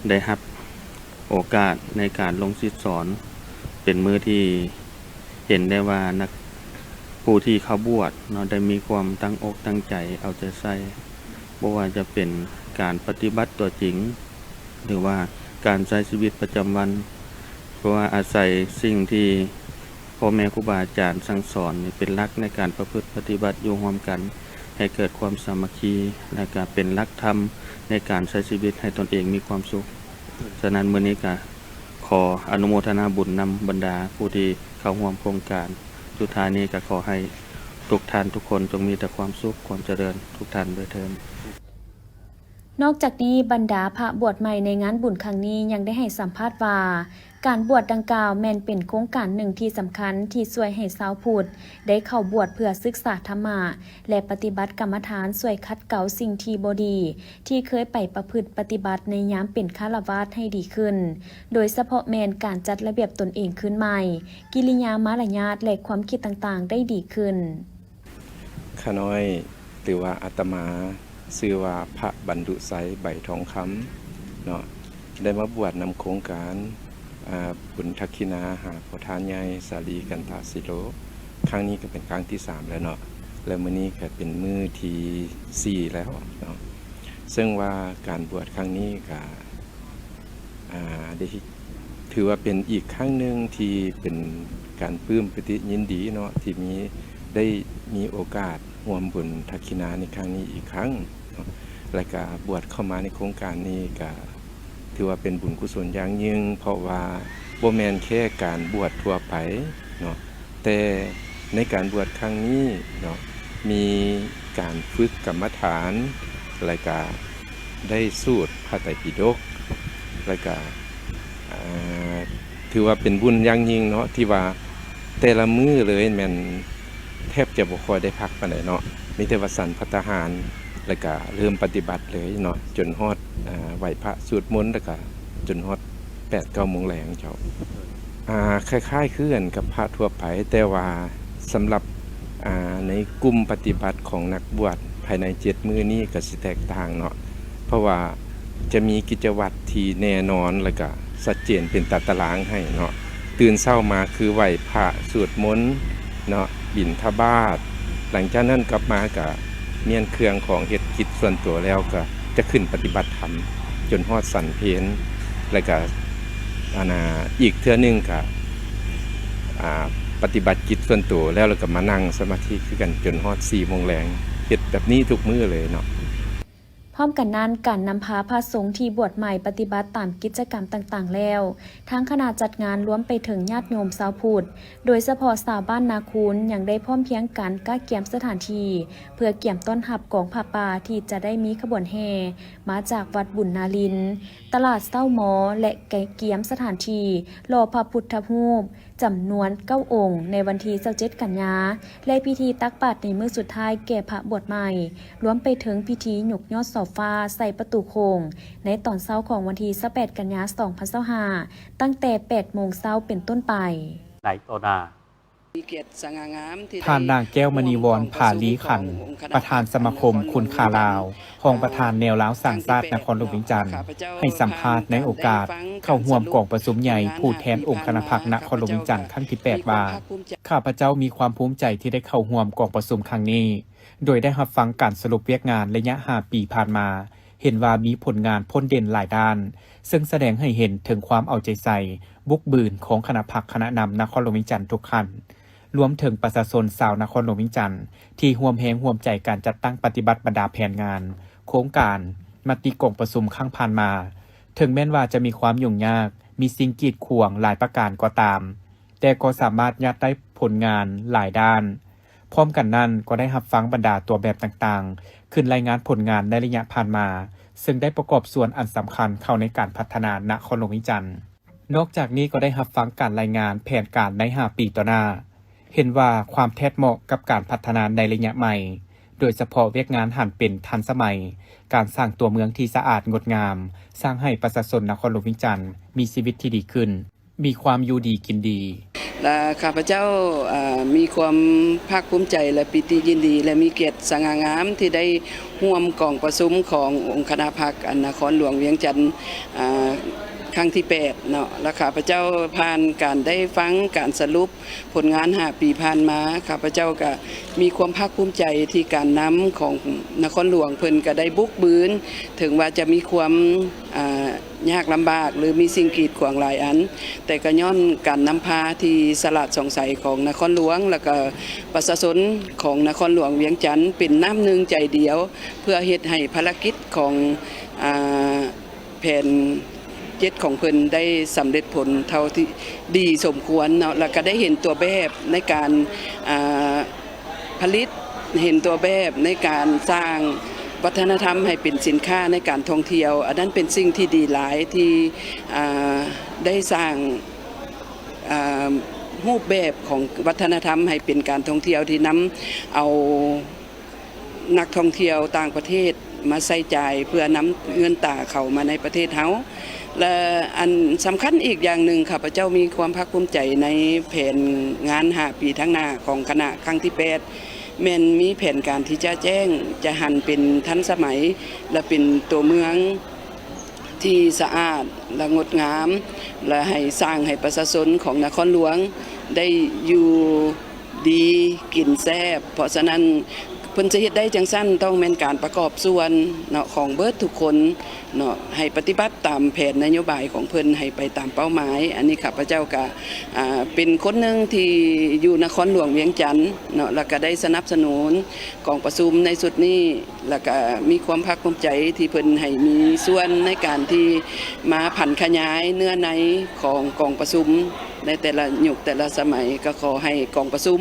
ໄດ້ຮັບໂອກາດໃນການລົງສິດສອນ ເປັນມື້ທີ່ເຫັນໄດ້ວ່ານັກ ຜູ້ທີ່ເຂົ້າບວດເນາະ ໄດ້ມີຄວາມຕັ້ງອົກຕັ້ງໃຈເອົາໃຈໃສ່ ບໍ່ວ່າຈະເປັນການປະຕິບັດຕົວຈິງ ຫຼືວ່າການໃຊ້ຊີວິດປະຈຳວັນ ເພາະວ່າອາໄສສິ່ງທີ່ພໍ່ແມ່ຄູບາອາຈານສັ່ງສອນນີ້ເປັນຫຼັກໃນການປະພຶດປະຕິບັດຢູ່ຮ່ວມກັນ ໃຫ້ເກີດຄວາມສາມັກຄີ ແລະ ກະເປັນຫຼັກທຳໃນການໃຊ້ຊີວິດໃຫ້ຕົນເອງມີຄວາມສຸກ. ສະນັ້ນ ມື້ນີ້ກະ ຂໍອະນຸໂມທະນາບຸນນຳບັນດາຜູ້ທີ່ເຂົ້າຮ່ວມໂຄງການ. ສຸດທ້າຍນີ້ກໍຂໍໃຫ້ທຸກທ່ານທຸກຄົນຈົ່ງມີແຕ່ຄວາມສຸກຄວາມຈະເລີນທຸກທ່ານດ້ວຍເທີ້ນ. ນອກຈາກນີ້, ບັນດາພະບວດໃໝ່ໃນງານບຸນຄັ້ງນີ້ຍັງໄດ້ໃຫ້ສຳພາດວ່າ ການບວດດັ່ງກ່າວແມ່ນເປັນໂຄງການໜຶ່ງທີ່ສຳຄັນທີ່ຊ່ວຍໃຫ້ຊາວພຸດໄດ້ເຂົ້າບວດເພື່ອສຶກສາທຳມະ ແລະ ປະຕິບັດກຳມະຖານ ຊ່ວຍຂັດເກົາສິ່ງທີ່ບໍ່ດີ ທີ່ເຄີຍໄປປະພຶດປະຕິບັດໃນຍາມເປັນຄາລະວາດໃຫ້ດີຂຶ້ນ, ໂດຍສະເພາະແມ່ນການຈັດລະບຽບຕົນເອງຄືນໃໝ່, ກິລິຍາມາລະຍາດ ແລະ ຄວາມຄິດຕ່າງໆໄດ້ດີຂຶ້ນ. ຂ້ານ້ອຍ ຫຼືວ່າອາດຕະມາ ຊື່ວ່າພະບັນດຸໄຊ ໃບທອງຄຳ ເນາະ, ໄດ້ມາບວດນຳໂຄງການ ອາ ບຸນທັກຂິນາຫາພໍ່ທ່ານໃຫຍ່ ສາລີ ກັນຕະສີໂລ. ຄັ້ງນີ້ກໍເປັນຄັ້ງທີສາມແລ້ວເນາະ ແລະ ມື້ນີ້ກໍເປັນມື້ທີສີ່ແລ້ວເນາະ. ເຊິ່ງວ່າການບວດຄັ້ງນີ້ກະ ອາ ໄດ້ ຖືວ່າເປັນອີກຄັ້ງໜຶ່ງທີ່ເປັນການປຶ້ມປີຕິຍິນດີເນາະ ທີ່ມີ ໄດ້ມີໂອກາດຮ່ວມບຸນທັກຂິນາໃນຄັ້ງນີ້ອີກຄັ້ງເນາະ ແລະກະບວດເຂົ້າມາໃນໂຄງການນີ້ກະ ຖືວ່າເປັນບຸນກຸສົນຢ່າງຍິ່ງ ເພາະວ່າບໍ່ແມ່ນແຄ່ການບວດທົ່ວໄປເນາະ ແຕ່ໃນການບວດຄັ້ງນີ້ເນາະ ມີການຝຶກກຳມະຖານ ແລະກະໄດ້ສູດພະໄຕປິດົກ ແລະກະ ອາ ຖືວ່າເປັນບຸນຢ່າງຍິ່ງເນາະ ທີ່ວ່າແຕ່ລະມື້ເລີຍແມ່ນແທບຈະບໍ່ຄ່ອຍໄດ້ພັກປານໃດເນາະ ມີແຕ່ວ່າສັນພັດຕາຫານ ແລະກະເລີ່ມປະຕິບັດເລີຍເນາະ ຈົນຮອດ ອາ ໄຫວ້ພະສວດມົນ ແລະກະຈົນຮອດແປດເກົ້າໂມງແລງເຈົ້າ. ອາ ຄ້າຍໆຄືກັນກັບພະທົ່ວໄປ ແຕ່ວ່າສຳລັບ ອາ ໃນກຸ່ມປະຕິບັດຂອງນັກບວດພາຍໃນເຈັດມື້ນີ້ກະຊິແຕກຕ່າງເນາະ ເພາະວ່າຈະມີກິດຈະວັດທີ່ແນ່ນອນ ແລະກະຊັດເຈນເປັນຕາຕະລາງໃຫ້ເນາະ ຕື່ນເຊົ້າມາຄືໄຫວ້ພະ ສວດມົນເນາະ ບິນທະບາດ ຫຼັງຈາກນັ້ນກັບມາກະມ້ຽນເຄື່ອງຂອງເຮັດກິດສ່ວນຕົວແລ້ວ ກະຈະຂຶ້ນປະຕິບັດທຳຈົນຮອດສັນເພນ ແລະກະ ອັນນ່າ ອີກເທື່ອໜຶ່ງກະ ອາ ປະຕິບັດກິດສ່ວນໂຕແລ້ວ ແລ້ວກະມານັ່ງສະມາທິຄືກັນຈົນຮອດສີ່ໂມງແລງ ເຮັດແບບນີ້ທຸກມື້ເລີຍເນາະ. ພ້ອມກັນນັ້ນ, ການນຳພາພະສົງທີ່ບວດໃໝ່ປະຕິບັດຕາມກິດຈະກຳຕ່າງໆແລ້ວ, ທາງຄະນະຈັດງານລວມໄປເຖິງຍາດໂຍມຊາວພຸດ, ໂດຍສະເພາະຊາວບ້ານນາຄູນ ຍັງໄດ້ພ້ອມພຽງກັນກະກຽມສະຖານທີ່ ເພື່ອກຽມຕ້ອນຮັບກອງຜ້າປ່າທີ່ຈະໄດ້ມີຂະບວນແຫ່ມາຈາກວັດບຸນນາລິນ, ຕະຫຼາດເຊົ້າມໍ ແລະ ກະກຽມສະຖານທີ່ຫຼໍ່ພະພຸດທະຮູບ ຈຳນວນເກົ້າອົງໃນວັນທີຊາວເຈັດກັນຍາ ແລະ ພິທີຕັກບາດໃນມື້ສຸດທ້າຍແກ່ພະບວດໃໝ່, ລວມໄປເຖິງພິທີຍົກຍອດເສົາຟ້າໃສ່ປະຕູໂຂງໃນຕອນເຊົ້າຂອງວັນທີຊາວແປດກັນຍາ ສອງພັນຊາວຫ້າ ຕັ້ງແຕ່ແປດໂມງເຊົ້າເປັນຕົ້ນໄປ. ໃນຕໍ່ໜ້າ ມີກຽດສະຫງ່າງາມທີ່ ທ່ານນາງ ແກ້ວມະນີວອນ ຜາລີຂັນ ປະທານສະມາຄົມຄຸນຄ່າລາວ ຮອງປະທານແນວລາວສ້າງຊາດນະຄອນຫຼວງວຽງຈັນ ໃຫ້ສຳພາດໃນໂອກາດເຂົ້າຮ່ວມກອງປະຊຸມໃຫຍ່ຜູ້ແທນອົງຄະນະພັກນະຄອນຫຼວງວຽງຈັນຄັ້ງທີແປດວ່າ, ຂ້າພະເຈົ້າມີຄວາມພູມໃຈທີ່ໄດ້ເຂົ້າຮ່ວມກອງປະຊຸມຄັ້ງນີ້ ໂດຍໄດ້ຮັບຟັງການສະຫຼຸບວຽກງານໄລຍະຫ້າປີຜ່ານມາ, ເຫັນວ່າມີຜົນງານພົ້ນເດັ່ນຫຼາຍດ້ານ, ເຊິ່ງສະແດງໃຫ້ເຫັນເຖິງຄວາມເອົາໃຈໃສ່, ບຸກບືນຂອງຄະນະພັກຄະນະນຳນະຄອນຫຼວງວຽງຈັນທຸກຂັ້ນ, ລວມເຖິງປະຊາຊົນຊາວນະຄອນຫຼວງວຽງຈັນ ທີ່ຮ່ວມແຮງຮ່ວມໃຈກັນຈັດຕັ້ງປະຕິບັດບັນດາແຜນງານ, ໂຄງການ, ມະຕິກອງປະຊຸມຄັ້ງຜ່ານມາ. ເຖິງແມ່ນວ່າຈະມີຄວາມຫຍຸ້ງຍາກ, ມີສິ່ງກີດຂວາງຫຼາຍປະການກໍຕາມ, ແຕ່ກໍສາມາດຍາດໄດ້ຜົນງານຫຼາຍດ້ານ. ພ້ອມກັນນັ້ນກໍໄດ້ຮັບຟັງບັນດາຕົວແບບຕ່າງໆ ຂຶ້ນລາຍງານຜົນງານໃນໄລຍະຜ່ານມາ, ເຊິ່ງໄດ້ປະກອບສ່ວນອັນສຳຄັນເຂົ້າໃນການພັດທະນານະຄອນຫຼວງວຽງຈັນ. ນອກຈາກນີ້ກໍໄດ້ຮັບຟັງການລາຍງານແຜນການໃນຫ້າປີຕໍ່ໜ້າ, ເຫັນວ່າຄວາມແທດເໝາະກັບການພັດທະນາໃນໄລຍະໃໝ່, ໂດຍສະເພາະວຽກງານຫັນເປັນທັນສະໄໝ, ການສ້າງຕົວເມືອງທີ່ສະອາດງົດງາມ, ສ້າງໃຫ້ປະຊາຊົນນະຄອນຫຼວງວຽງຈັນມີຊີວິດທີ່ດີຂຶ້ນ. ມີຄວາມຢູ່ດີກິນດີ. ແລະ ຂ້າພະເຈົ້າ ເອີ ມີຄວາມພາກພູມໃຈ ແລະ ປີຕິຍິນດີ ແລະ ມີກຽດສະຫງ່າງາມທີ່ໄດ້ຮ່ວມກອງປະຊຸມຂອງອົງຄະນະພັກ ອັນ ນະຄອນຫຼວງວຽງຈັນ ເອີ ຄັ້ງທີແປດເນາະ. ແລະ ຂ້າພະເຈົ້າຜ່ານການໄດ້ຟັງການສະຫຼຸບຜົນງານຫ້າປີຜ່ານມາ, ຂ້າພະເຈົ້າກະມີຄວາມພາກພູມໃຈທີ່ການນຳຂອງນະຄອນຫຼວງເພິ່ນກະໄດ້ບຸກບືນ, ເຖິງວ່າຈະມີຄວາມ ອາ ຍາກລຳບາກ ຫຼື ມີສິ່ງກີດຂວາງຫຼາຍອັນ, ແຕ່ກໍຍ້ອນການນຳພາທີ່ສະຫຼາດສ່ອງໃສຂອງນະຄອນຫຼວງ ແລ້ວກໍປະຊາຊົນຂອງນະຄອນຫຼວງວຽງຈັນ ເປັນນ້ຳໜຶ່ງໃຈດຽວ ເພື່ອເຮັດໃຫ້ພາລະກິດຂອງ ອາ ແຜນເຈັດຂອງເພິ່ນໄດ້ສຳເລັດຜົນເທົ່າທີ່ດີສົມຄວນເນາະ, ແລ້ວກໍໄດ້ເຫັນຕົວແບບໃນການ ອາ ຜະລິດ ເຫັນຕົວແບບໃນການສ້າງວັດທະນະທຳໃຫ້ເປັນສິນຄ້າໃນການທ່ອງທ່ຽວ. ອັນນັ້ນເປັນສິ່ງທີ່ດີຫຼາຍທີ່ ອາ ໄດ້ສ້າງ ອາ ຮູບແບບຂອງວັດທະນະທຳໃຫ້ເປັນການທ່ອງທ່ຽວທີ່ນຳເອົານັກທ່ອງທ່ຽວຕ່າງປະເທດມາໃຊ້ຈ່າຍ ເພື່ອນຳເງິນຕາເຂົ້າມາໃນປະເທດເຮົາ. ແລະ ອັນສຳຄັນອີກຢ່າງໜຶ່ງ, ຂ້າພະເຈົ້າມີຄວາມພາກພູມໃຈໃນແຜນງານຫ້າປີທາງໜ້າຂອງຄະນະຄັ້ງທີແປດ ແມ່ນມີແຜນການທີ່ຈະແຈ້ງ, ຈະຫັນເປັນທັນສະໄໝ ແລະ ເປັນຕົວເມືອງທີ່ສະອາດ ແລະ ງົດງາມ ແລະ ໃຫ້ສ້າງໃຫ້ປະຊາຊົນຂອງນະຄອນຫຼວງໄດ້ຢູ່ ດີ ກິນແຊບ. ເພາະສະນັ້ນ ເພິ່ນຈະເຮັດໄດ້ຈັ່ງຊັ້ນ ຕ້ອງແມ່ນການປະກອບສ່ວນເນາະ ຂອງເບິດທຸກຄົນເນາະ ໃຫ້ປະຕິບັດຕາມແຜນນະໂຍບາຍຂອງເພິ່ນ ໃຫ້ໄປຕາມເປົ້າໝາຍ. ອັນນີ້ຂ້າພະເຈົ້າກະ ອ່າ ເປັນຄົນໜຶ່ງທີ່ຢູ່ນະຄອນຫຼວງວຽງຈັນເນາະ ແລ້ວກະໄດ້ສະໜັບສະໜູນກອງປະຊຸມໃນຊຸດນີ້ ແລ້ວກະມີຄວາມພາກພູມໃຈທີ່ເພິ່ນໃຫ້ມີສ່ວນໃນການທີ່ມາຜັນຂະຫຍາຍເນື້ອໃນຂອງກອງປະຊຸມໃນແຕ່ລະຍຸກແຕ່ລະສະໄໝ. ກໍຂໍໃຫ້ກອງປະຊຸມ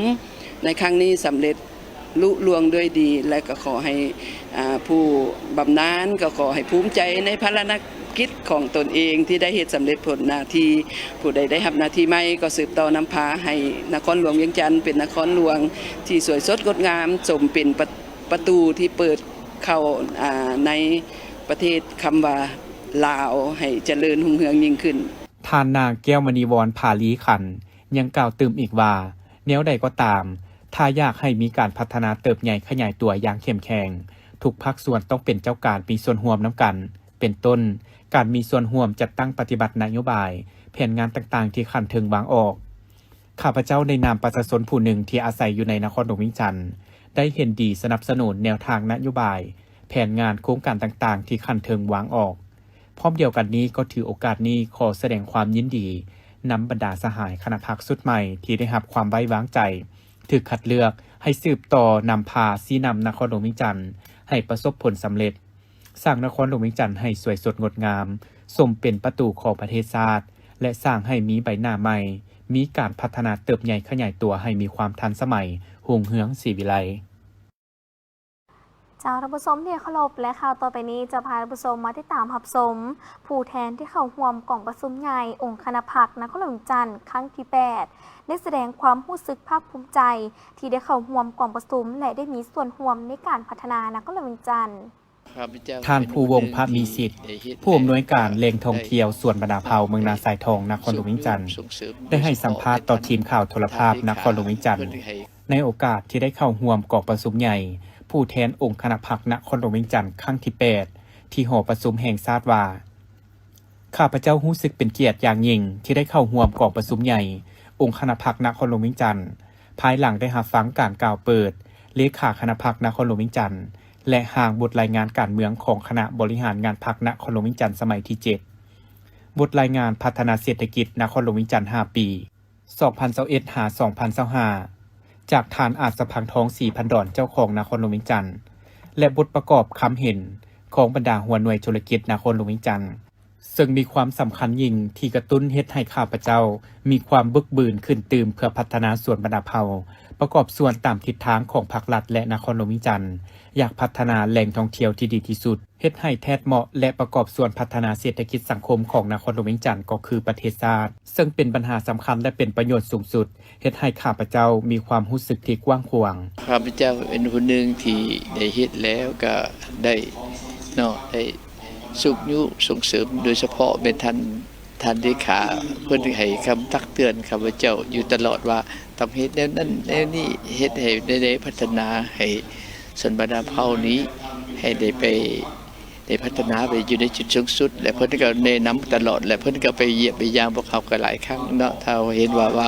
ໃນຄັ້ງນີ້ສຳເລັດລຸລ່ວງດ້ວຍດີ ແລະ ກໍຂໍໃຫ້ ອ່າ ຜູ້ບຳນານກໍຂໍໃຫ້ພູມໃຈໃນພາລະນະກິດຂອງຕົນເອງທີ່ໄດ້ເຮັດສຳເລັດຜົນໜ້າທີ່. ຜູ້ໃດໄດ້ຮັບໜ້າທີ່ໃໝ່ກໍສືບຕໍ່ນຳພາໃຫ້ນະຄອນຫຼວງວຽງຈັນເປັນນະຄອນຫຼວງທີ່ສວຍສົດງົດງາມ ສົມເປັນປະ ປະຕູທີ່ເປີດເຂົ້າ ອ່າ ໃນປະເທດ ຄຳວ່າລາວ ໃຫ້ຈະເລີນຮຸ່ງເຮືອງຍິ່ງຂຶ້ນ. ທ່ານນາງ ແກ້ວມະນີວອນ ພາລີຂັນ ຍັງກ່າວຕື່ມອີກວ່າ ແນວໃດກໍຕາມ ຖ້າຢາກໃຫ້ມີການພັດທະນາເຕີບໃຫຍ່ຂະຫຍາຍຕົວຢ່າງເຂັ້ມແຂງ, ທຸກພາກສ່ວນຕ້ອງເປັນເຈົ້າການມີສ່ວນຮ່ວມນຳກັນ, ເປັນຕົ້ນ ການມີສ່ວນຮ່ວມຈັດຕັ້ງປະຕິບັດນະໂຍບາຍ, ແຜນງານຕ່າງໆທີ່ຂັ້ນເທິງວາງອອກ. ຂ້າພະເຈົ້າໃນນາມປະຊາຊົນຜູ້ໜຶ່ງທີ່ອາໄສຢູ່ໃນນະຄອນຫຼວງວຽງຈັນ ໄດ້ເຫັນດີສະໜັບສະໜູນແນວທາງນະໂຍບາຍ, ແຜນງານ, ໂຄງການຕ່າງໆທີ່ຂັ້ນເທິງວາງອອກ. ພ້ອມດຽວກັນນີ້ກໍຖືໂອກາດນີ້ຂໍສະແດງຄວາມຍິນດີນຳບັນດາສະຫາຍຄະນະພັກຊຸດໃໝ່ທີ່ໄດ້ຮັບຄວາມໄວ້ວາງໃຈ, ຖືກຄັດເລືອກໃຫ້ສືບຕໍ່ນຳພາຊີ້ນຳນະຄອນຫຼວງວຽງຈັນໃຫ້ປະສົບຜົນສຳເລັດ, ສ້າງນະຄອນຫຼວງວຽງຈັນໃຫ້ສວຍສົດງົດງາມ, ສົມເປັນປະຕູຂອງປະເທດຊາດ ແລະ ສ້າງໃຫ້ມີໃບໜ້າໃໝ່, ມີການພັດທະນາເຕີບໃຫຍ່ຂະຫຍາຍຕົວໃຫ້ມີຄວາມທັນສະໄໝ, ຮຸ່ງເຮືອງສີວິໄລ. ເຈົ້າ ທ່ານຜູ້ຊົມທີ່ເຄົາລົບ ແລະ ຂ່າວຕໍ່ໄປນີ້ຈະພາທ່ານຜູ້ຊົມມາຕິດຕາມຮັບຊົມ ຜູ້ແທນທີ່ເຂົ້າຮ່ວມກອງປະຊຸມໃຫຍ່ອົງຄະນະພັກນະຄອນຫຼວງວຽງຈັນຄັ້ງທີແປດ ໄດ້ສະແດງຄວາມຮູ້ສຶກພາກພູມໃຈທີ່ໄດ້ເຂົ້າຮ່ວມກອງປະຊຸມ ແລະ ໄດ້ມີສ່ວນຮ່ວມໃນການພັດທະນານະຄອນຫຼວງວຽງຈັນ. ທ່ານ ພູວົງ ພະມີສິດ ຜູ້ອຳນວຍການແຫຼ່ງທ່ອງທ່ຽວສວນບັນດາເຜົ່າເມືອງນາຊາຍທອງ ນະຄອນຫຼວງວຽງຈັນ ໄດ້ໃຫ້ສຳພາດຕໍ່ທີມຂ່າວໂທລະພາບນະຄອນຫຼວງວຽງຈັນ ໃນໂອກາດທີ່ໄດ້ເຂົ້າຮ່ວມກອງປະຊຸມໃຫຍ່ຜູ້ແທນອົງຄະນະພັກນະຄອນຫຼວງວຽງຈັນຄັ້ງທີແປດ ທີ່ຫໍປະຊຸມແຫ່ງຊາດວ່າ, ຂ້າພະເຈົ້າຮູ້ສຶກເປັນກຽດຢ່າງຍິ່ງທີ່ໄດ້ເຂົ້າຮ່ວມກອງປະຊຸມໃຫຍ່ອົງຄະນະພັກນະຄອນຫຼວງວຽງຈັນ ພາຍຫຼັງໄດ້ຮັບຟັງການກ່າວເປີດ ເລຂາຄະນະພັກນະຄອນຫຼວງວຽງຈັນ ແລະ ຮ່າງບົດລາຍງານການເມືອງຂອງຄະນະບໍລິຫານງານພັກນະຄອນຫຼວງວຽງຈັນສະໄໝທີເຈັດ, ບົດລາຍງານພັດທະນາເສດຖະກິດນະຄອນຫຼວງວຽງຈັນຫ້າປີ ສອງພັນຊາວເອັດ ຫາ ສອງພັນຊາວຫ້າ ຈາກທ່ານ ອາດສະພັງທອງ ສີພັນດອນ ເຈົ້າຄອງນະຄອນຫຼວງວຽງຈັນ ແລະ ບົດປະກອບຄຳເຫັນຂອງບັນດາຫົວໜ່ວຍທຸລະກິດນະຄອນຫຼວງວຽງຈັນ ເຊິ່ງມີຄວາມສຳຄັນຍິ່ງທີ່ກະຕຸ້ນເຮັດໃຫ້ຂ້າພະເຈົ້າມີຄວາມບຶກບືນຂຶ້ນຕື່ມເພື່ອພັດທະນາສວນບັນດາເຜົ່າ ປະກອບສ່ວນຕາມທິດທາງຂອງພັກລັດ ແລະ ນະຄອນຫຼວງວຽງຈັນ ຢາກພັດທະນາແຫຼ່ງທ່ອງທ່ຽວທີ່ດີທີ່ສຸດ, ເຮັດໃຫ້ແທດເໝາະ ແລະ ປະກອບສ່ວນພັດທະນາເສດຖະກິດສັງຄົມຂອງນະຄອນຫຼວງວຽງຈັນ ກໍຄືປະເທດຊາດ, ເຊິ່ງເປັນບັນຫາສຳຄັນ ແລະ ເປັນປະໂຫຍດສູງສຸດ, ເຮັດໃຫ້ຂ້າພະເຈົ້າມີຄວາມຮູ້ສຶກທີ່ກວ້າງຂວາງ. ຂ້າພະເຈົ້າເປັນຜູ້ໜຶ່ງທີ່ໄດ້ເຮັດແລ້ວກະໄດ້ເນາະ ໄດ້ຊຸກຍູ້ສົ່ງເສີມ, ໂດຍສະເພາະແມ່ນທ່ານ ທ່ານເລຂາ ເພິ່ນໃຫ້ຄຳຕັກເຕືອນຂ້າພະເຈົ້າຢູ່ຕະຫຼອດວ່າ ຕ້ອງເຮັດແນວນັ້ນແນວນີ້, ເຮັດໃຫ້ໄດ້ ໄດ້ພັດທະນາໃຫ້ຊົນບັນດາເຜົ່ານີ້ ໃຫ້ໄດ້ໄປ ໄດ້ພັດທະນາໄປຢູ່ໃນຈຸດສູງສຸດ ແລະ ເພິ່ນກໍແນະນຳຕະຫຼອດ ແລະ ເພິ່ນກໍໄປຢ້ຽມໄປຢາມພວກເຮົາກໍຫຼາຍຄັ້ງເນາະ. ຖ້າເຫັນວ່າ ວ່າ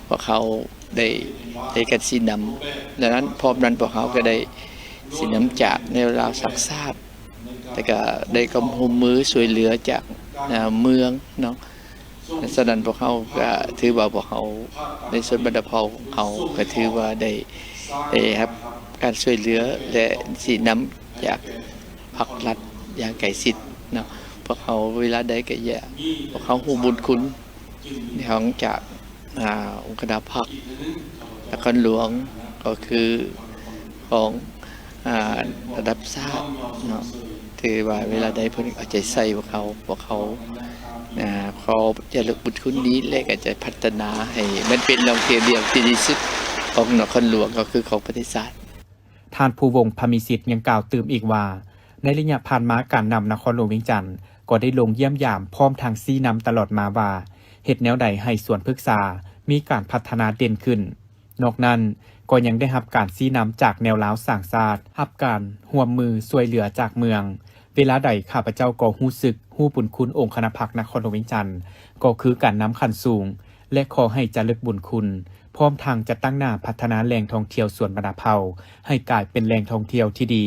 ພວກເຮົາໄດ້ ໄດ້ການຊີ້ນຳ ດັ່ງນັ້ນ ພ້ອມນັ້ນພວກເຮົາກໍໄດ້ຊີ້ນຳຈາກແນວລາວສ້າງຊາດ ແລ້ວກໍໄດ້ຄວາມຮ່ວມມືຊ່ວຍເຫຼືອຈາກ ເອີ ເມືອງເນາະ. ສະນັ້ນ ພວກເຮົາກະຖືວ່າ ພວກເຮົາໃນສ່ວນບັນດາເຜົ່າຂອງເຮົາກະຖືວ່າໄດ້ ໄດ້ຮັບການຊ່ວຍເຫຼືອ ແລະ ຊີ້ນຳຈາກພັກລັດຢ່າງໃກ້ຊິດເນາະ. ພວກເຮົາເວລາໃດກະຢາກ ພວກເຮົາຮູ້ບຸນຄຸນຂອງຈາກ ອາ ອົງຄະນະພັກນະຄອນຫຼວງ ກໍຄືຂອງ ອາ ລະດັບຊາດເນາະ. ຖືວ່າເວລາໃດເພິ່ນເອົາໃຈໃສ່ພວກເຮົາ, ພວກເຮົາ ອາ ຂໍຈະລຶກບຸນຄຸນນີ້ ແລະ ກໍຈະພັດທະນາໃຫ້ມັນເປັນແຫຼ່ງທ່ອງທ່ຽວທີ່ດີທີ່ສຸດຂອງນະຄອນຫຼວງ ກໍຄືຂອງປະເທດຊາດ. ທ່ານ ພູວົງ ພະມີສິດ ຍັງກ່າວຕື່ມອີກວ່າ ໃນໄລຍະຜ່ານມາ ການນຳນະຄອນຫຼວງວຽງຈັນ ກໍໄດ້ລົງຢ້ຽມຢາມ ພ້ອມທັງຊີ້ນຳຕະຫຼອດມາວ່າ ເຮັດແນວໃດໃຫ້ສວນພຶກສາມີການພັດທະນາເດັ່ນຂຶ້ນ. ນອກນັ້ນ ກໍຍັງໄດ້ຮັບການຊີ້ນຳຈາກແນວລາວສ້າງຊາດ, ຮັບການຮ່ວມມືຊ່ວຍເຫຼືອຈາກເມືອງ. ເວລາໃດຂ້າພະເຈົ້າກໍຮູ້ສຶກຮູ້ບຸນຄຸນອົງຄະນະພັກນະຄອນຫຼວງວຽງຈັນ ກໍຄືການນຳຂັ້ນສູງ ແລະ ຂໍໃຫ້ຈະລຶກບຸນຄຸນ ພ້ອມທັງຈະຕັ້ງໜ້າພັດທະນາແຫຼ່ງທ່ອງທ່ຽວສວນບັນດາເຜົ່າ ໃຫ້ກາຍເປັນແຫຼ່ງທ່ອງທ່ຽວທີ່ດີ